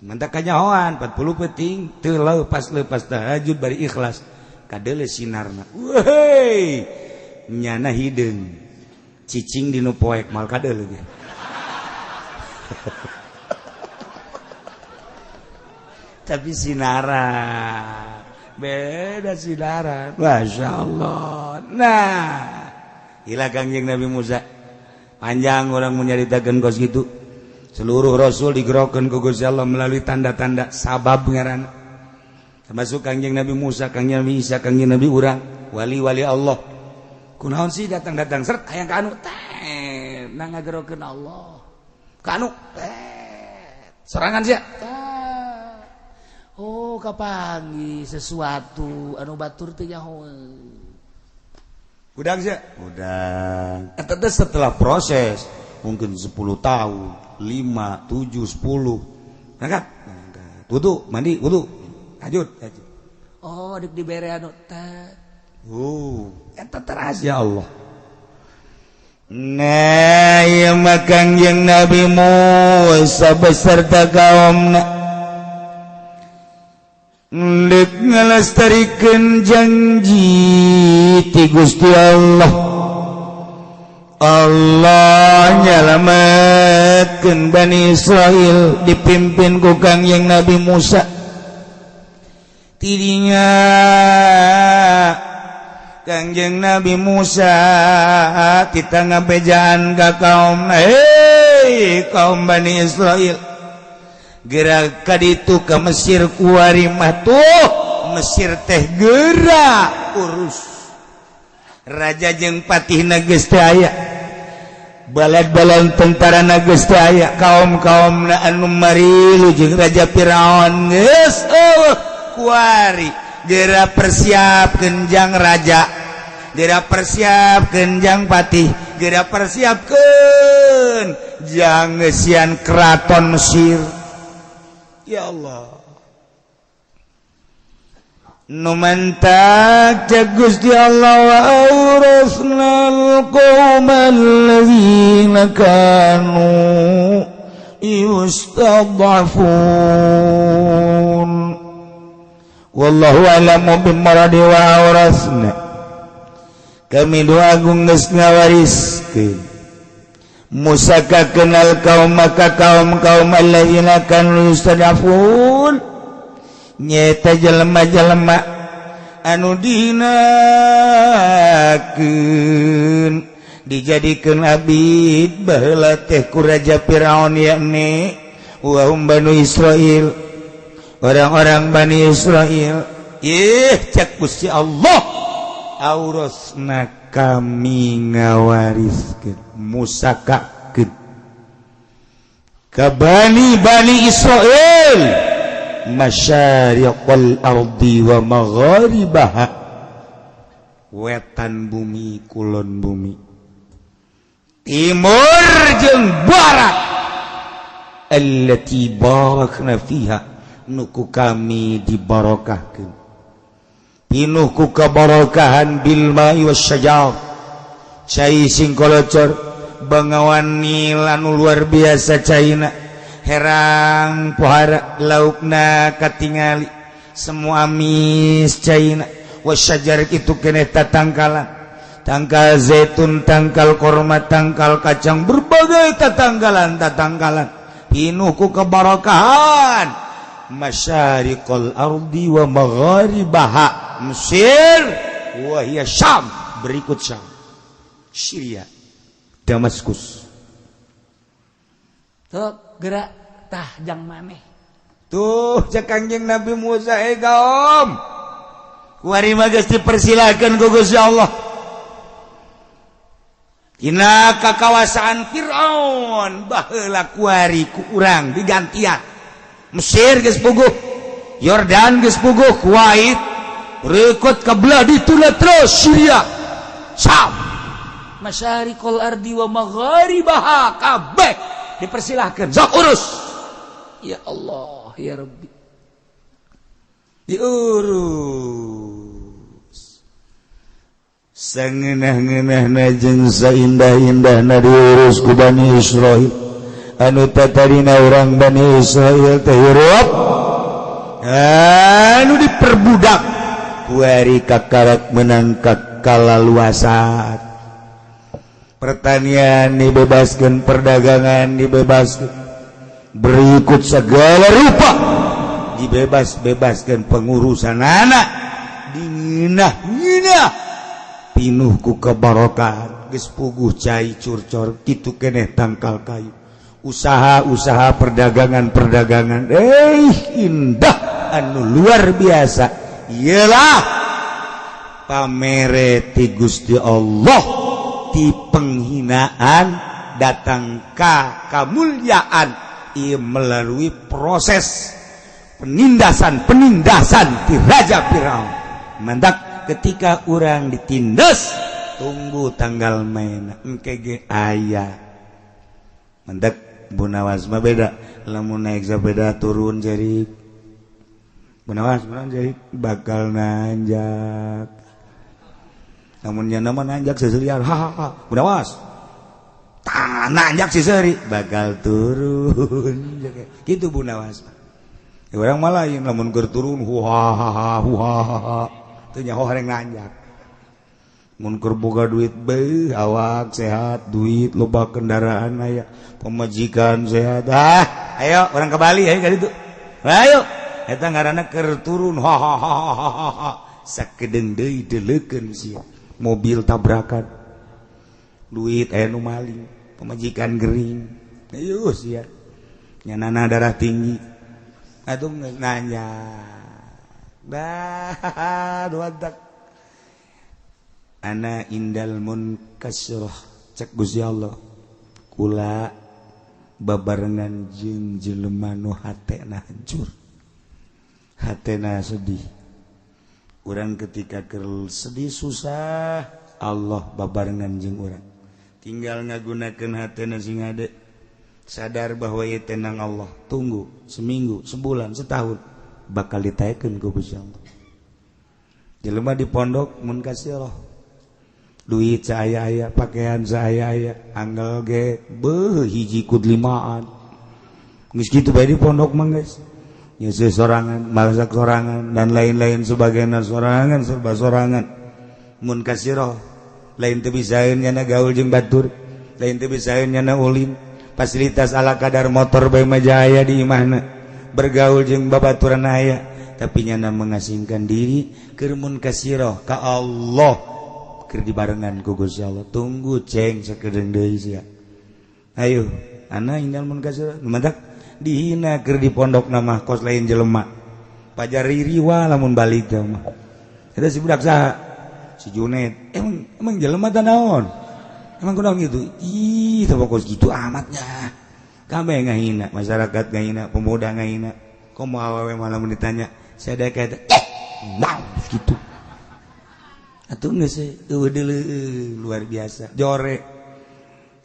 Mantak kanyahoan 40 peuting teu lepas-lepas tahajud bari ikhlas. Kadeule sinarna. Weuh, nyana hideung. Cicing di nu poek mal kadeule ge. Tapi sinaran beda sinaran, Masya Allah. Nah, gila Kangjeng Nabi Musa. Panjang orang menyaritakan kos gitu. Seluruh rasul digerokeun ku Gusti Allah melalui tanda-tanda sabab ngaran. Termasuk Kangjeng Nabi Musa, Kangjeng Nabi Isa, Kangjeng Nabi urang, wali-wali Allah. Kunaon sih datang-datang seret hayang ka anu teh nang ngagerokeun Allah. Ka anu teh sorangan sia. Oh, kapanggih sesuatu anu batur teh nyaho. Hudang sia? Hudang. Eta teh setelah proses mungkin 10 tahun, 5, 7, 10. Berangkat. Berangkat. Wudu, mandi, wudu. Tahajud, tahajud. Oh, dek dibere anu teh. Oh, eta teh rahasia Allah. Nah, ieu mah Kangjeng Nabi Musa beserta kaumna ndek ngalestarikeun janji ti Gusti Allah. Allah nyalametkeun Bani Israil dipimpin ku Kangjeng Nabi Musa. Tidinya Kangjeng Nabi Musa kita ngabejaan ka kaum, hei kaum Bani Israil, gerak ka ditu ka Mesir kuari mah tuh Mesir teh gerak urus raja jeung patihna geus teu aya, balad-balad tentara geus teu aya, kaum-kaumna anu marilu jeung raja Firaun geus eueuh kuari. Geura persiapkeun jang raja, geura persiapkeun jang patih, geura persiapkeun jang ngeusian keraton Mesir. Ya Allah, nu mantak cek Gusti Allah wa awrasnal qaumal ladzina kanu yustad'afun. Wallahu a'lamu bimuradi wa awrasna. Kami doa agung geus ngawariskeun Musa ka kenal kaum maka kaum-kaum alladzina kanu yustad'afun. Nyeta jelema-jelema anu dihinakeun dijadikeun abid baheula teh ku Raja Firaun, yakni wa hum Banu Israil, orang-orang Bani Israil. Ih, cek Gusti Allah, aurasna kami ngawariskeun, musakakeun ka Bani Bani Israil masyariqal ardi wa magharibaha, wetan bumi, kulon bumi, timur jeung barat, allati barakna fiha, nu ku kami dibarokahkeun, pinuh ku kabarokahan, bil ma'i wasyajar, cai sing kolocor, bengawan Nil anu luar biasa caina, herang pohara, laukna katingali semua amis caina, wasyajar itu keneh tatangkalan, tangkal zaitun, tangkal korma, tangkal kacang, berbagai tatangkalan tatangkalan, pinuh ku kebarokahan, masyariqal ardi wa magharibaha, Mesir wa hiya Syam, berikut Syam, Syria, Damaskus. Tuh gerak tah jang maneh. Tuh cek Kangjeng Nabi Musa, eh kaum, kuari mah geus dipersilakeun ku Gusti Allah. Dina kakawasaan Fir'aun baheula kuari ku urang digantian. Mesir geus puguh, Yordan geus puguh, Kuwait, berikut ke belah dituna terus Syria, Syam, masyariqal ardi wa magharibaha, kabeh dipersilahkan, sok urus. Ya Allah, ya Rabbi. Diurus sangeunah-ngeunahna jeung saindah-indahna diurus ku Bani Israil, anu tatadina urang Bani Israil teh hirup anu diperbudak, kuari kakarak menang kalaluasan, pertanian dibebaskan, perdagangan dibebaskan, berikut segala rupa dibebas-bebaskan, pengurusan anak dinginah-nginah, pinuh ku kebarokahan, geus puguh cai curcor kitu keneh tangkal kayu, usaha-usaha, perdagangan-perdagangan, indah anu luar biasa. Iyalah pamere ti Gusti Allah, ti penghinaan datang ka kamulyaan, ieu melalui proses penindasan-penindasan ti Raja Firaun. Mantak ketika orang ditindas, tunggu tanggal main engke ge aya. Mantak Bunawas mah beda, lamun naik sepeda turun jerik Bunawas mah jerik bakal nanjak, namun nya nama nanjak seserian, hahaha. Bunawas tah nanjak seseri bakal turun gitu Bunawas. Ya, orang malah lain, lamun keur turun huhahaha huhahaha, teu nyaho hareng nanjak. Mun keur boga duit, beuh, awak sehat, duit loba, kendaraan aya, pemajikan sehat, ah ayo orang ke Bali, ayo ka ditu, ayo. Eta ngaranna keur turun hahaha, sakedeung deui deleukeun sia, mobil tabrakan, duit aya nu maling, pemajikan gering, ayo sia nyanana darah tinggi atuh nanya dah dua tak. Ana indal munkasirah, cek Gusti Allah, kula babarengan jeung jelema nu hatena hancur, hatena sedih. Urang ketika keur sedih susah, Allah babarengan jeung urang, tinggal ngagunakeun hatena sing hade, sadar bahwa ieu tenang Allah. Tunggu seminggu, sebulan, setahun, bakal ditaekeun ku Gusti Allah. Jelema di pondok munkasirah, duit saya aya, pakaian saya aya, anggal ge beuh hiji kud limaan, geus kitu bae di pondok mah geus nyeuseut sorangan, masak sorangan, dan lain-lain sebagainya, sorangan, serba sorangan. Mun kasiro lain teu bisaeun nyana gaul jeung batur, lain teu bisaeun nyana ulin, fasilitas ala kadar, motor bae mah jaya di imahna, bergaul jeung babaturan aya. tapi nyana mengasingkan diri keur mun kasiroh ka Allah keur dibarengan ku Gusti Allah. Tunggu ceng sakedeung deui sia. Ayo, ana indal mun kasiroh mantak dihina keur di pondok mah kos lain jelema. Pajar ririwa lamun balik teh mah. Eta si budak saha? Si Junet. Emang jelema teh naon? Emang kunaon gitu? Ih, teh kos gitu amatnya. Kabeh ngahina, masyarakat ngahina, pemuda ngahina. Komo awewe malah mun ditanya, saya ada kayak nah gitu. Atuh geus eueuh deuleu luar biasa. Jore.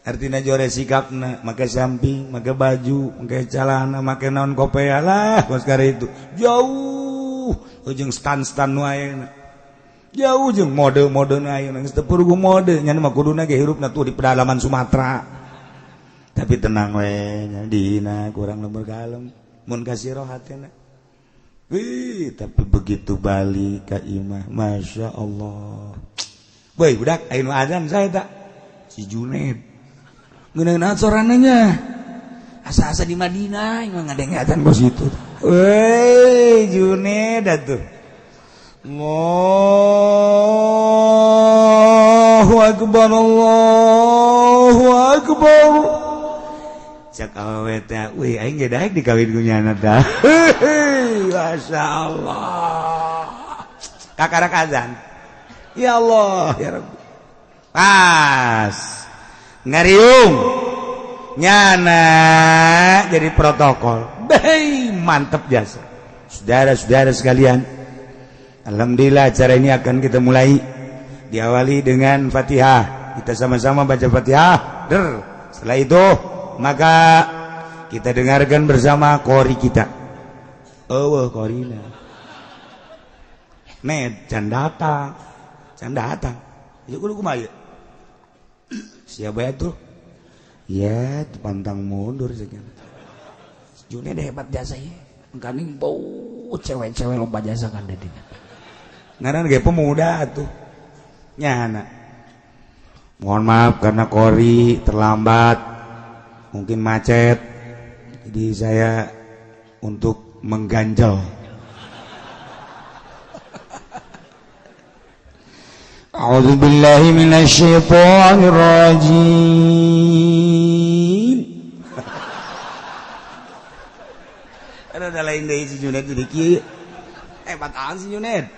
Artina jore sikapna, make samping, make baju, make celana, make naon kopea lah kos kare itu. Jauh jeung stan-stan nu ayeuna. Jauh jeung mode-mode nu ayeuna geus teu purugu mode, nya mah kuduna ge hirupna tuh di pedalaman Sumatera. Tapi tenang we nya dihina kurang lembur kalem mun kasih roh hatena. Wih, tapi begitu balik ka imah, Masya Allah. Woi budak aya nu azan saya tak si Juned ngeunaheun sorananya asa-asa di Madinah emang ngadeng azan kos itu. Woi Juned atuh Allahu akbar Allahu akbar. Cak awewe teh, wih aing ge daek dikawin ku nyana tah. Masya Allah. Kakarak azan. Ya Allah, ya Rabbi. Pas ngariung nyana jadi protokol. Bei mantep jasa. Saudara-saudara sekalian, alhamdulillah acara ini akan kita mulai diawali dengan Fatihah. Kita sama-sama baca Fatihah. Der. Setelah itu maka kita dengarkan bersama kori kita. Oh, korina. Med, can datang. Can datang. Ya kudu kumaha ieu? Siapa ya tuh? Ya, pantang mundur sekian. June deh hebat jasa ieu. Engkaning bau cewek-cewek lomba jasa kan dedina. Ngaran ge pemuda atuh. Nyana. Mohon maaf karena kori terlambat. Mungkin macet, jadi saya untuk mengganjal. A'udzubillahi minasyaitonirrajim. Ada lain deui si Junet jadi kieu. Hebat amat si Junet.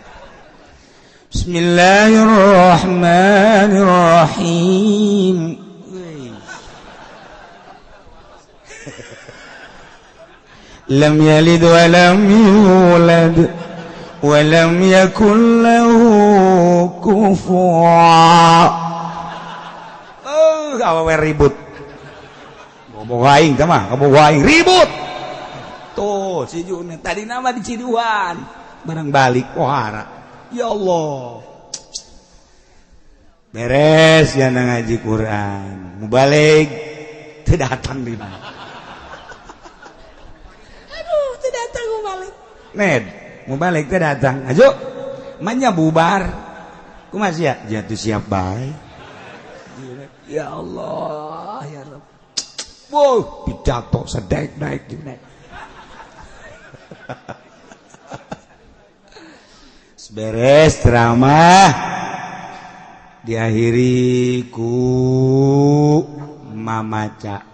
Bismillahirrahmanirrahim. Lam yalid wa lam yulad wa lam yakul lahu kufuwan. Oh, awewe ribut. Ngomong aing teh mah, ngomong aing ribut. Tuh, si Junet tadi nama di Ciduan, barang balik pohara. Ya Allah. Beres ya ngaji Quran. Mubalik teu datang di mana. Ned, mau balik teh datang. Ayo, manya bubar. Kumaha sia? Jatuh siap bae. Ya Allah, ya Rabb. Wow, pidato sedek-dek gini. Beres ceramah diakhiri ku mamaca.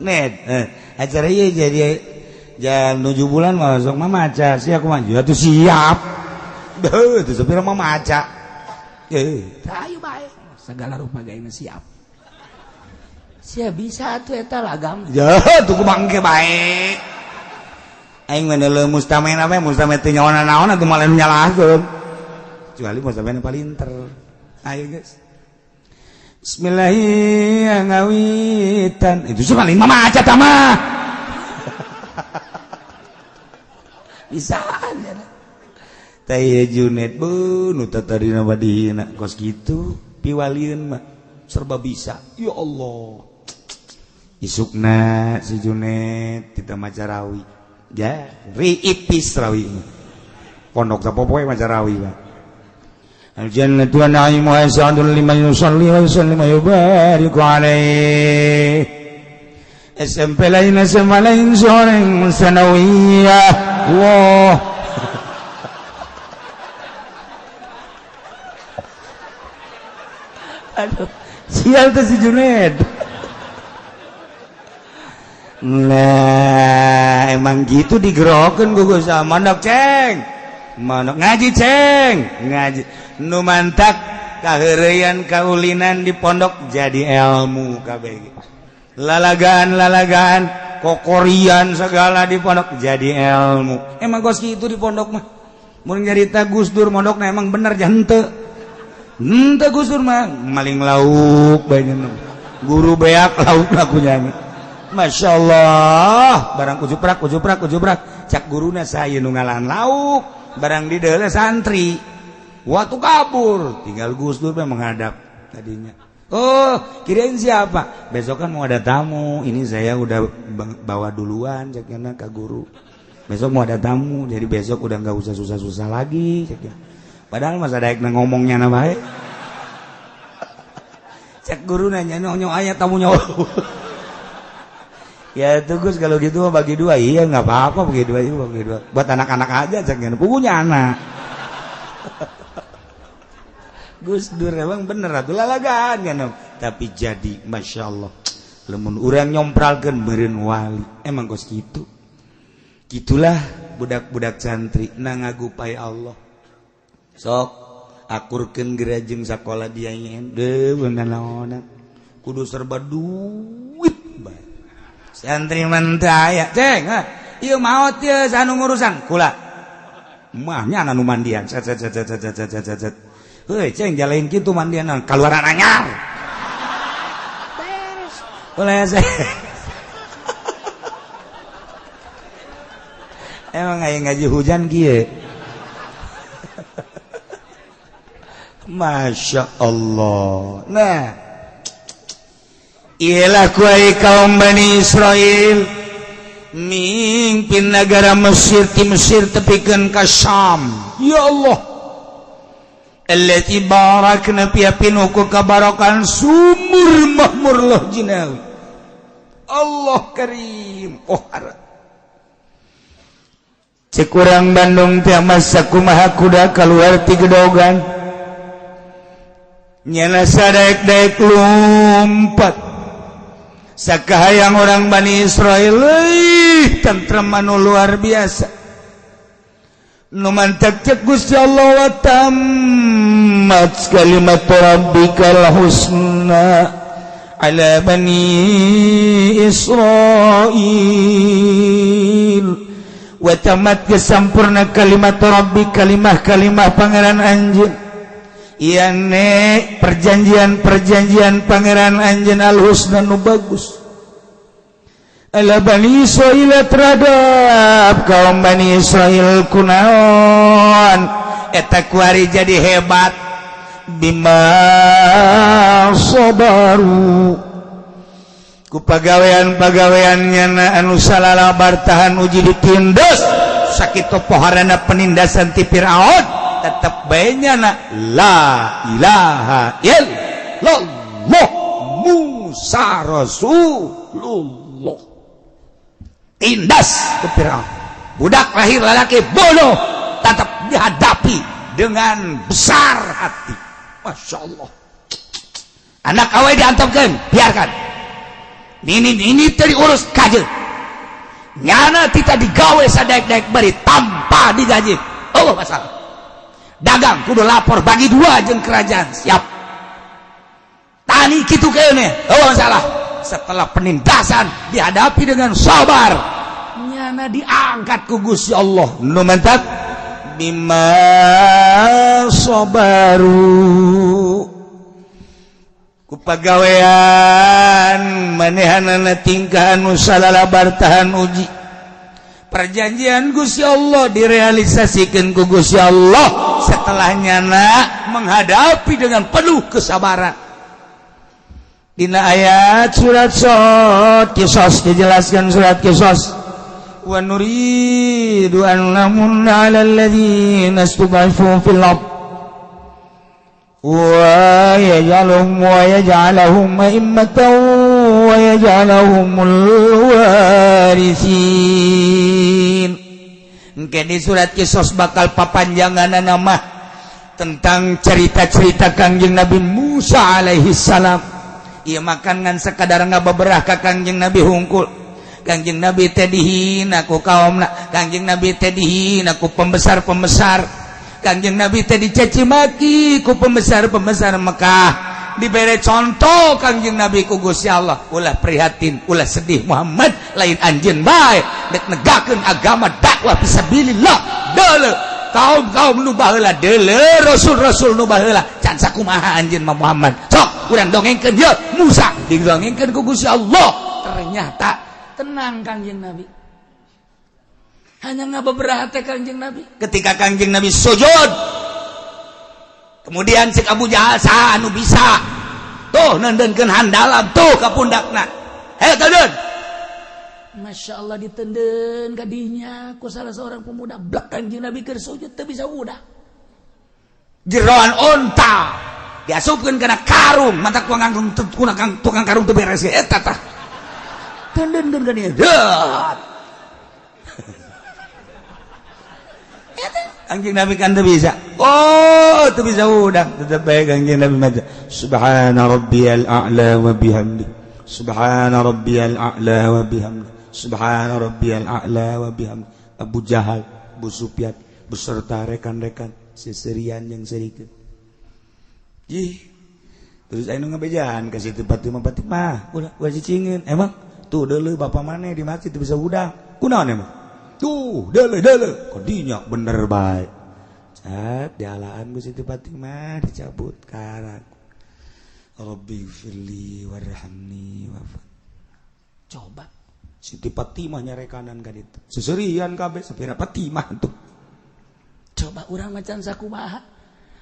Ned, acara ieu jadi jam 7 bulan masuk mamaca. Sia kumaha? Atuh siap. Beuh, teu sapira mamaca. Ayo bae. Segala rupa gawe siap. Sia bisa atuh eta lagam. Ya, tuh kumaha engke bae. Aing mah deuleu mustamena we, mustamena teu nyawana naon atuh malah nu nyalahkeun. Kecuali mustamena palinter. Ayo guys. Bismillahirrahmanirrahim. Itu sih paling mamaca tama. Bisa aja. Teh Junet bu, nu tadi nama dihina kos gitu, piwalieun mah serba bisa. Ya Allah. Isukna si Junet tidak maca rawi. Ya, riipis rawi. Pondok sapopoe maca rawi mah. Al-jannatu wa na'imuha sa'dun liman yusalli wa yusallim wa yubariku alaihi. SMP lain, SMA lain, soreng sanawiyah. Wah. Aduh, sial tuh si Juned. Nah, emang gitu digerokin gue sama manok ceng. Manok ngaji ceng, ngaji. Nu mantak kaheureuyan kaulinan di pondok jadi ilmu KBG. Lalagaan-lalagaan kokorian segala di pondok jadi ilmu. Emang kos kitu di pondok mah. Mun nyarita Gus Dur mondokna emang bener jante. Henteu Gus Dur mah maling lauk bae. Guru beak lauk lakunya. Masya Allah, barang kujuprak kujuprak kujuprak cak guruna saya nu ngalahan lauk, barang di deuleu santri. Waktu kabur, tinggal Gus Dur mah menghadap tadinya. Oh, kirain siapa? Besok kan mau ada tamu. Ini saya udah bawa duluan ceknya ke guru. Besok mau ada tamu, jadi besok udah nggak usah susah-susah lagi ceknya. Padahal masa daek ngomongnya na bae. Cek guru nanya nonyo aya tamunya. Ya itu Gus kalau gitu mah bagi dua. Iya nggak apa-apa bagi dua, itu bagi dua. Buat anak-anak aja ceknya. Pugunya anak. Gus Dur emang bener atuh lalagaan kan, tapi jadi masya Allah lemun urang nyompralkeun meureun wali emang kos kitu. Gitulah budak-budak santri na ngagupai Allah. Sok akurkeun gerajeng sakola dia nyen deuh naonan kudu serba duit bae. Santri mah teu aya ceng ieu maot ieu anu ngurusan kula mah nya anu mandian set set set set set set set set. Heuy ceng jalain kitu mandian kaluaran anyar. Beres. Ulah saya. Emang aya ngaji hujan kieu. Masya Allah. Nah, ialah kuai kaum Bani Israel mimpin negara Mesir ti Mesir tepikeun ka Syam. Ya Allah. Allati barakna fiha pinuku kabarokan sumur mahmur loh jinawi. Allah karim. Oh harat. Cek urang Bandung teh masa kumaha kuda kaluar ti gedogan. Nyana sadaek-daek lompat. Sakahayang orang Bani Israel euy tentrem anu luar biasa. Nu mantak cek Gusti Allah wa tammat kalimat rabbikal husna ala bani Israil. Wa tamat kesampurna kalimat rabbi kalimah-kalimah pangeran anjeun. Iane perjanjian-perjanjian pangeran anjeun al-husna nu bagus. Ala Bani Israil terhadap kaum Bani Israil kunaon eta kuari jadi hebat bima sabaru ku pagawean-pagaweannya anu salala bartahan uji ditindas sakitu poharana penindasan ti Firaun tetep bae nyana la ilaha illallah Musa Rasulullah. Tindas ke Firaun, budak lahir lelaki bodoh tetap dihadapi dengan besar hati. Masya Allah. Anak awe diantepkeun, biarkan. Ini teu diurus kajeun. Nyana tita digawe sadaek-daek beri tanpa digaji. Oh masalah. Dagang kudu lapor bagi dua jeung kerajaan, siap. Tani kitu keuneh, oh masalah. Setelah penindasan dihadapi dengan sabar, nyana diangkat ku Gusti Allah. Nu mantak bima sabaru ku pagawean manehanana tingkah anu salala bartahan uji. Perjanjian Gusti Allah direalisasikeun ku Gusti Allah setelah nyana menghadapi dengan penuh kesabaran. Dina ayat surat Sod Kisos dijelaskan surat Kisos. Wa nuridu an namunna 'alal ladzina istud'ifu fil ard wa yaj'aluhum wa yaj'alahum a'immatan wa yaj'alahumul warisin. Engke di surat Qisas bakal papanjangan nama tentang cerita-cerita Kangjeng Nabi Musa alaihi salam. Ieu makan ngan sekadar ngabeberah ka Kangjeng Nabi hungkul. Kangjeng Nabi teh dihina ku kaumna, Kangjeng Nabi teh dihina ku pembesar-pembesar, Kangjeng Nabi teh dicaci maki ku pembesar-pembesar Mekah. Dibere contoh Kangjeng Nabi ku Gusti Allah, ulah prihatin, ulah sedih Muhammad, lain anjeun bae dek negakeun agama dakwah fisabilillah. Deuleu kaum-kaum nu baheula, deuleu rasul-rasul nu baheula, can sakumaha anjeun mah Muhammad. Sok urang dongengkeun ye Musa didongengkeun ku Gusti Allah. Ternyata tenang Kangjeng Nabi. Hanya ngabeberah teh Kangjeng Nabi. Ketika Kangjeng Nabi sujud, kemudian cek Abu Jahal, saha anu bisa tuh nendenkeun handalam tuh ka pundakna. Hei teudeun. Masya Allah ditenden kadinya ku salah seorang pemuda blak Kangjeng Nabi keur sujud teu bisa udah. Jeroan onta diasupkeun kana karung, mata tukang karung teu beres eta tah. Tendenkeun kadinya. Deut. Kangjeng Nabi kan teu bisa. Oh, teu bisa udang. Tetep bae Kangjeng Nabi maca subhana rabbiyal a'la wa bihamdi. Subhana rabbiyal a'la wa bihamdi. Subhana rabbiyal a'la wa bihamdi. Abu Jahal, Abu Sufyan beserta rekan-rekan seserian yang serikeun. Ih. Terus anu ngabejaan ka Siti Fatimah, Fatimah, ulah ulah cicingin. Emang tuh deuleu bapa maneh di masjid teu bisa udang. Kunaon emang? Tuh, deuleu kadinya bener bae. Cat dialaan ku Siti Fatimah dicabut karang. Rabbi firli warhamni wafat. Coba Siti Fatimah nyarekanan ka ditu. Seserian kabeh sapira Fatimah tuh. Coba urang macan sakumaha.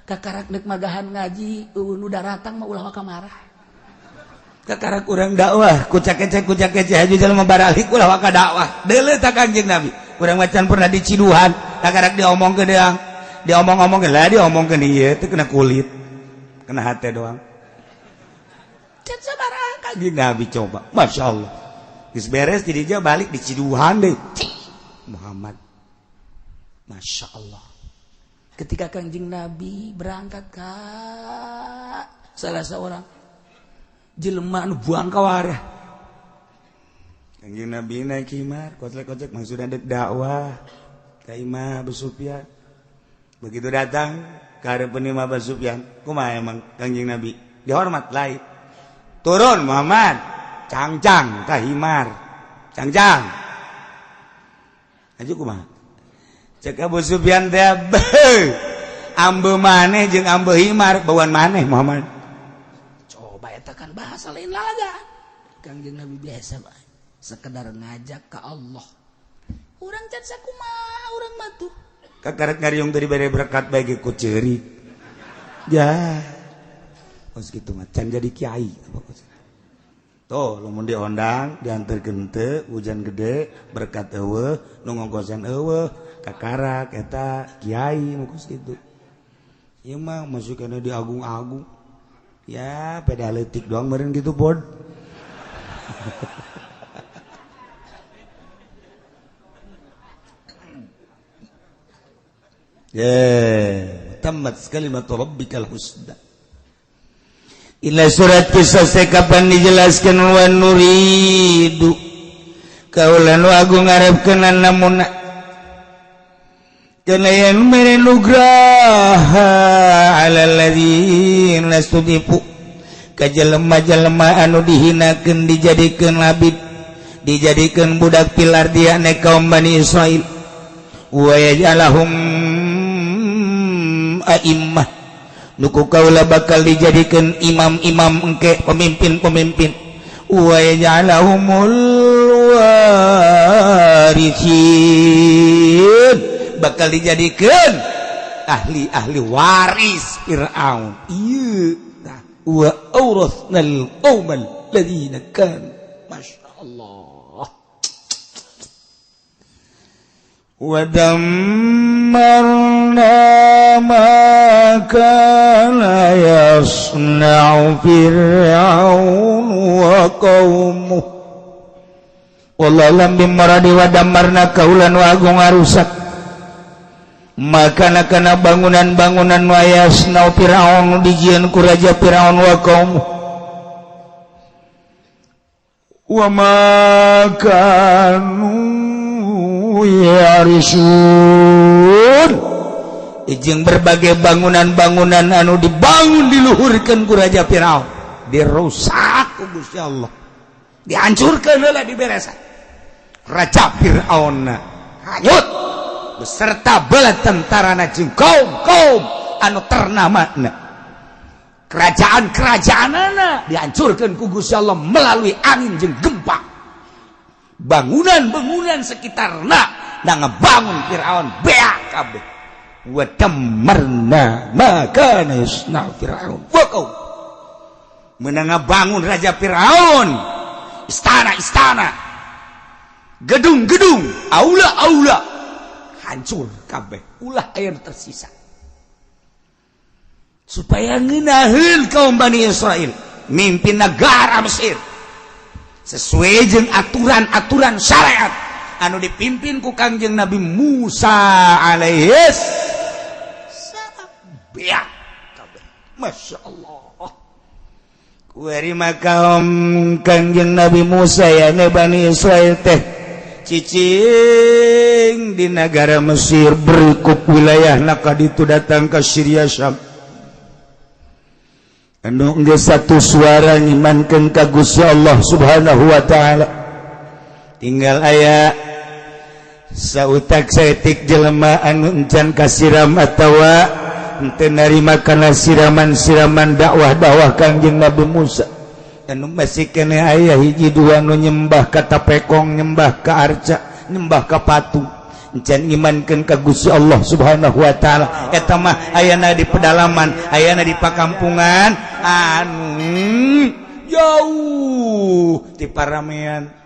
Kakarak deuk magahan ngaji nu daratang mah ulah waka marah. Kakarak urang dakwah kucak-kecek haji jelema baralik ulah waka dakwah. Deuleu ta Kangjeng Nabi. Urang macan pernah diciduhan, kakarak diomongkeun deang. Diomong-omongkeun lah diomongkeun ieu teh kena kulit. Kena hate doang. Can sabaraha Kangjeng Nabi coba. Masya Allah. Geus beres di dieu balik diciduhan deui. Muhammad. Masya Allah. Ketika Kangjeng Nabi berangkat ka salah seorang jelema nu buang ka warah. Kangjeng Nabi naik himar, kocek-kocek maksudna dek dakwah ka Imam Abu Sufyan. Begitu datang ka hareupeun Imam Abu Sufyan, kumaha emang Kangjeng Nabi? Dihormat lain. Turun Muhammad, cangcang ka himar. Cangcang. Aju kumaha? Cek Abu Sufyan teh, ambe maneh jeung ambe himar bauan maneh Muhammad. Coba eta kan bahasa lain lalaga. Kangjeng Nabi biasa bae. Sekedar ngajak ke Allah. Urang can sakumaha urang mah tuh. Kakaret ngariung teh dibere berkat bae ge ku ceurik. Ya. Kos kitu mah can jadi kiai. Tuh lamun diondang dianterkeun teu hujan gede berkat eueuh nu ngongkosan eueuh kakarak eta kiai nu kos kitu. Ieu mah masuk kana diagung-agung. Ya peda leutik doang meureun kitu pod. Ya, tammat kalimatu rabbikal husna. Ila surat Qisas kapan dijelaskan wa nuridu. Kaula nu agung ngarepkeun namun kana yen mere nugraha alal ladzina studifu ka jelema-jelema anu dihinakeun dijadikeun labid dijadikeun budak pilar dia ne kaum Bani Israil wa yaj'alahum a'immah nuku kaula bakal dijadikan imam-imam engke pemimpin-pemimpin wa yaj'alahumul warithin bakal dijadikan ahli-ahli waris Fir'aun. Ieu tah wa awrathnal qaumal ladzina kan. Masya Allah. Wa dammarna ma kana yasna'u fir'aun wa qaumuh. Wallahu lam bimaradi wa damarna kaulan wa agung arusak maka kana bangunan-bangunan wa yasna'u fir'aun dijieun ku raja Fir'aun wa qaumuh wa ma kanu ya'risyun. Ijing berbagai bangunan-bangunan anu dibangun diluhurkan ku raja Firaun dirusak ku Gusti Allah, dihancurkan heula, diberesan. Raja Firaun hanyut beserta bala tentarana jeung kaum-kaum anu ternama. Kerajaan-kerajaanana dihancurkan ku Gusti Allah melalui angin jeung gempa. Bangunan-bangunan sekitarna na ngebangun Firaun beak kabeh. Wa dammarna ma kana yasna Firaun wa qaum. Menang ngabangun raja Firaun istana-istana, gedung-gedung, aula-aula, hancur kabeh, ulah aya tersisa, supaya ngeunaheun kaum Bani Israel mimpin negara Mesir sesuai jeung aturan-aturan syariat anu dipimpin ku Kangjeng Nabi Musa alaihis salam. Beak kabeh. Masya Allah. Kuari kaum Kangjeng Nabi Musa ya ne Bani Israel teh cicing di negara Mesir, berikut wilayah naka itu datang ke Syria, Syam, anu geus satu suara ngimankeun ka Gusti Allah Subhanahu wa taala. Tinggal aya sautak saeutik jelema anu encan kasiram atawa henteu narima kana siraman-siraman dakwah-dakwah Kangjeng Nabi Musa, anu masih keneh aya hiji dua nu nyembah ka tapekong, nyembah ka arca, nyembah ka patung, encan imankeun ka Gusti Allah Subhanahu wa taala. Eta mah ayana di pedalaman, ayana di pakampungan anu jauh di paramean.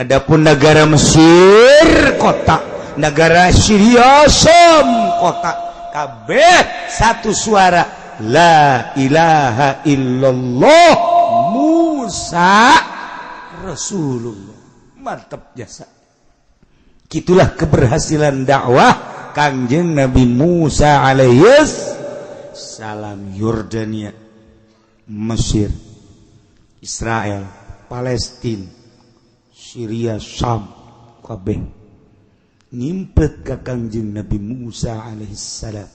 Adapun negara Mesir kota, negara Syria Syam kota, kabeh satu suara, la ilaha illallah, Musa Rasulullah. Mantap jasa. Gitulah keberhasilan dakwah Kangjeng Nabi Musa alaihis salam. Yordania, Mesir, Israel, Palestina, Syria, Syam, kabeh ngimpet ka Kangjeng Nabi Musa alaihis salam.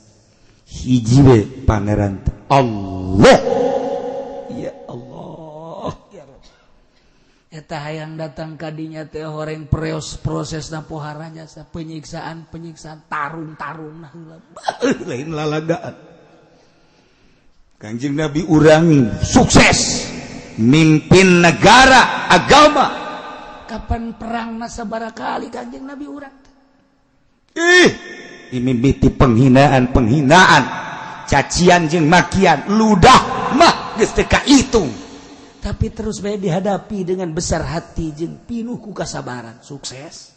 Hiji we pangeran, Allah. Ya Allah, ya Rabb. Eta hayang datang kadinya teh horeng preos prosesna pohara jasa penyiksaan penyiksaan, tarung-tarung nah heula. Lain lalagaan. Kanjeng Nabi urang sukses mimpin negara agama. Kapan perang sabaraha kali Kanjeng Nabi urang teh? Ih, dimimiti penghinaan penghinaan, cacian jeung makian, ludah mah geus teu kahitung. Tapi terus bae dihadapi dengan besar hati jeung pinuh ku kasabaran, sukses.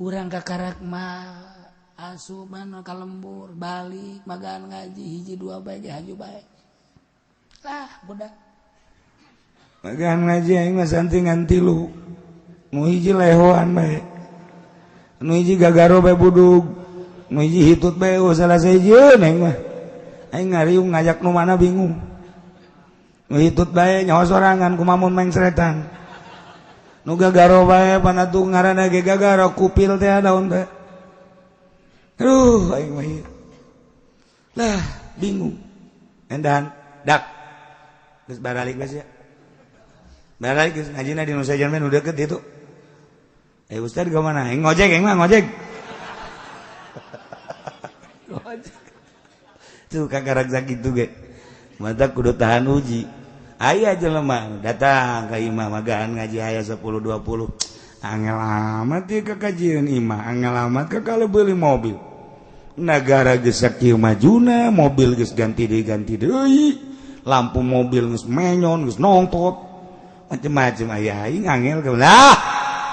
Urang kakarak mah asupan ka lembur, balik magan ngaji hiji dua bae ge haju bae lah budak. Magan ngaji aing mah santingan tilu. Nu hiji lehoan bae, nu hiji gagaro bae budug, nu hiji hitut bae. Oh, salah sahijieun aing mah. Aing ngariung ngajak nu mana bingung. Nu hitut bae nyaho sorangan kumamun mengseretan. Nu gagaro bae panatu ngaranna ge gagaro kupil teh daun teh. Aduh, aing mah ieu. Lah, bingung. Endahan dak. Geus baralik geus ya. Baralik geus ngajina di Nusa Jamin udah deket itu. Eh, ustad ke mana? Aing ngojek, aing mah ngojek. Ngojek. Tuh kakarak sakitu ge. Mata kudu tahan uji. Aya jelema datang ka imah magaan ngaji aya 10 20. Angel amat ieu ka kajieun imah, angel amat ka kalau beli mobil. Negara geus sakieu majuna, mobil geus ganti deui ganti deui. Lampu mobil geus menyon, geus nongtot. Macem-macem aya aing angel ke. Lah,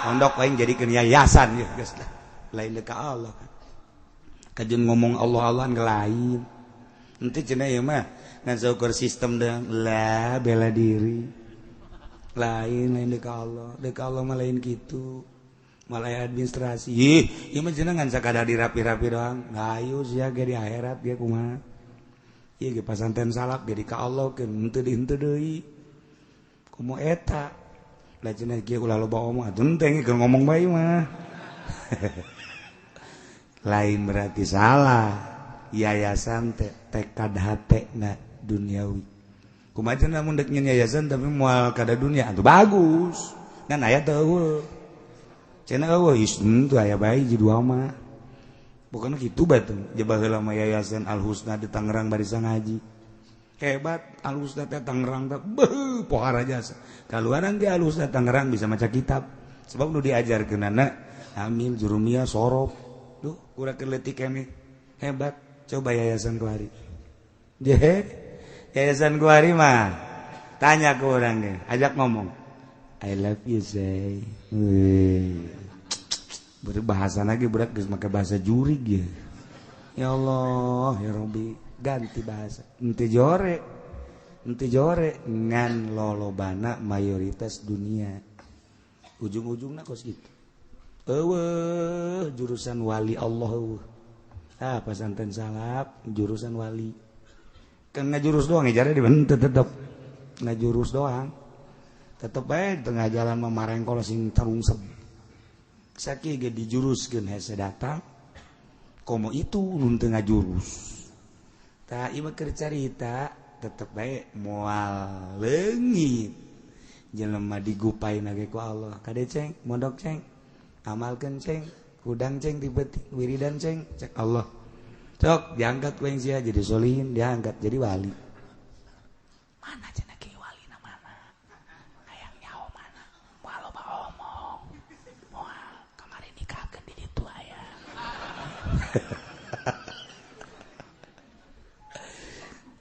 pondok aing jadikeun yayasan ya geus lah. Lain ka Allah. Kajeun ngomong Allah Allah lain. Henteu cenah ieu mah ngan saukur sistem deung lah bela diri. Lain lain deuk Allah, deuk Allah mah lain kitu. Malah administrasi. Ih, ieu mah cenah ngan sakadar dirapi-rapi doang. Hayu sia ge di akhirat ge kumaha. Ieu ge pasanten salak ge di ka Allah keun henteu di henteu deui. Komo eta. Lah cenah ge ulah loba omong atuh henteu keur ngomong bae mah. Lain berarti salah. Yayasan teh tekad hate na duniawi. Kumaha cenah mun dek nyeun yayasan tapi moal kada dunia atuh bagus. Ngan aya teu eueuh. Cenah eueuh henteu aya bae hiji dua mah. Bukan kitu bae teh. Je baheula mah Yayasan Al Husna di Tangerang barisan ngaji. Hebat Al Husna teh Tangerang teh beuh pohara jasa. Kaluaran ge Al Husna Tangerang bisa maca kitab. Sebab nu diajarkeunana amil jurumiyah sorof. Duh kurang leutik keneh. Hebat. Coba Yayasan Kuari. Yayasan Kuari mah tanya ke orang ge, ajak ngomong. I love you say. Berbahasa lagi berat geus make bahasa jurig ya. Ya Allah, ya Rabbi, ganti bahasa. Henteu jore. Henteu jore ngan lolobana mayoritas dunia. Ujung-ujungna kos kitu. Eueuh jurusan wali Allah eueuh. Ah pasantren salaf jurusan wali. Kan ngajurus doang jare dibentuk tetep. Ngajurus doang. Tetep bae di tengah jalan mah marengkol sing tarungsep. Sakieu ge dijuruskeun hese datang. Komo itu nu teu ngajurus. Tah ieu mah keur carita tetep bae moal leungit. Jelema digupaina ge ku Allah. Kade ceng, mondok ceng, amalkeun ceng, hudang ceng tipe wiridan ceng, cek Allah. Sok diangkat ku yang sia jadi solihin, diangkat jadi wali. Mana cenah ki walina mana? Hayang nyaho mana? Moal loba omong. Moal kamari nikahkeun di ditu aya.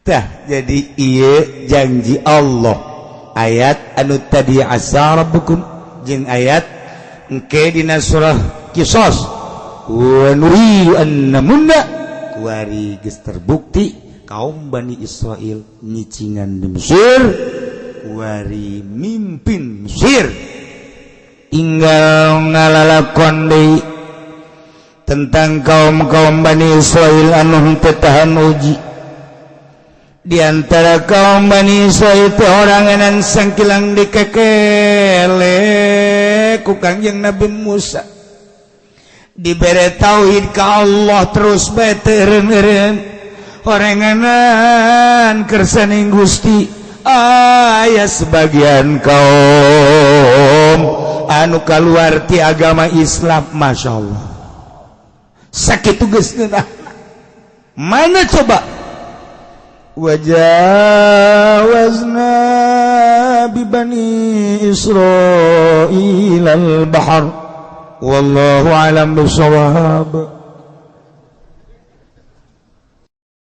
Tah jadi ieu janji Allah. Ayat anu tadi asa rabbukum jeung ayat engke dina surah Qisas wa nuridu an namunna kuari geus terbukti kaum Bani Israel nyicingan di Mesir kuari mimpin Mesir tinggal ngalalakon deui tentang kaum-kaum Bani Israel anu henteu tahan uji. Di antara kaum Bani Israel teh oranganan sangkilang dikekele ku Kangjeng Nabi Musa. Dibere tauhid ka Allah terus bae teu eureun-eureun. Oranganan kersaning Gusti aya sebagian kaum anu kaluar ti agama Islam, Masya Allah. Sakitu geus ngeunah. Mana coba wajawazna bi bani Israil al-bahr wallahu alam bisawab.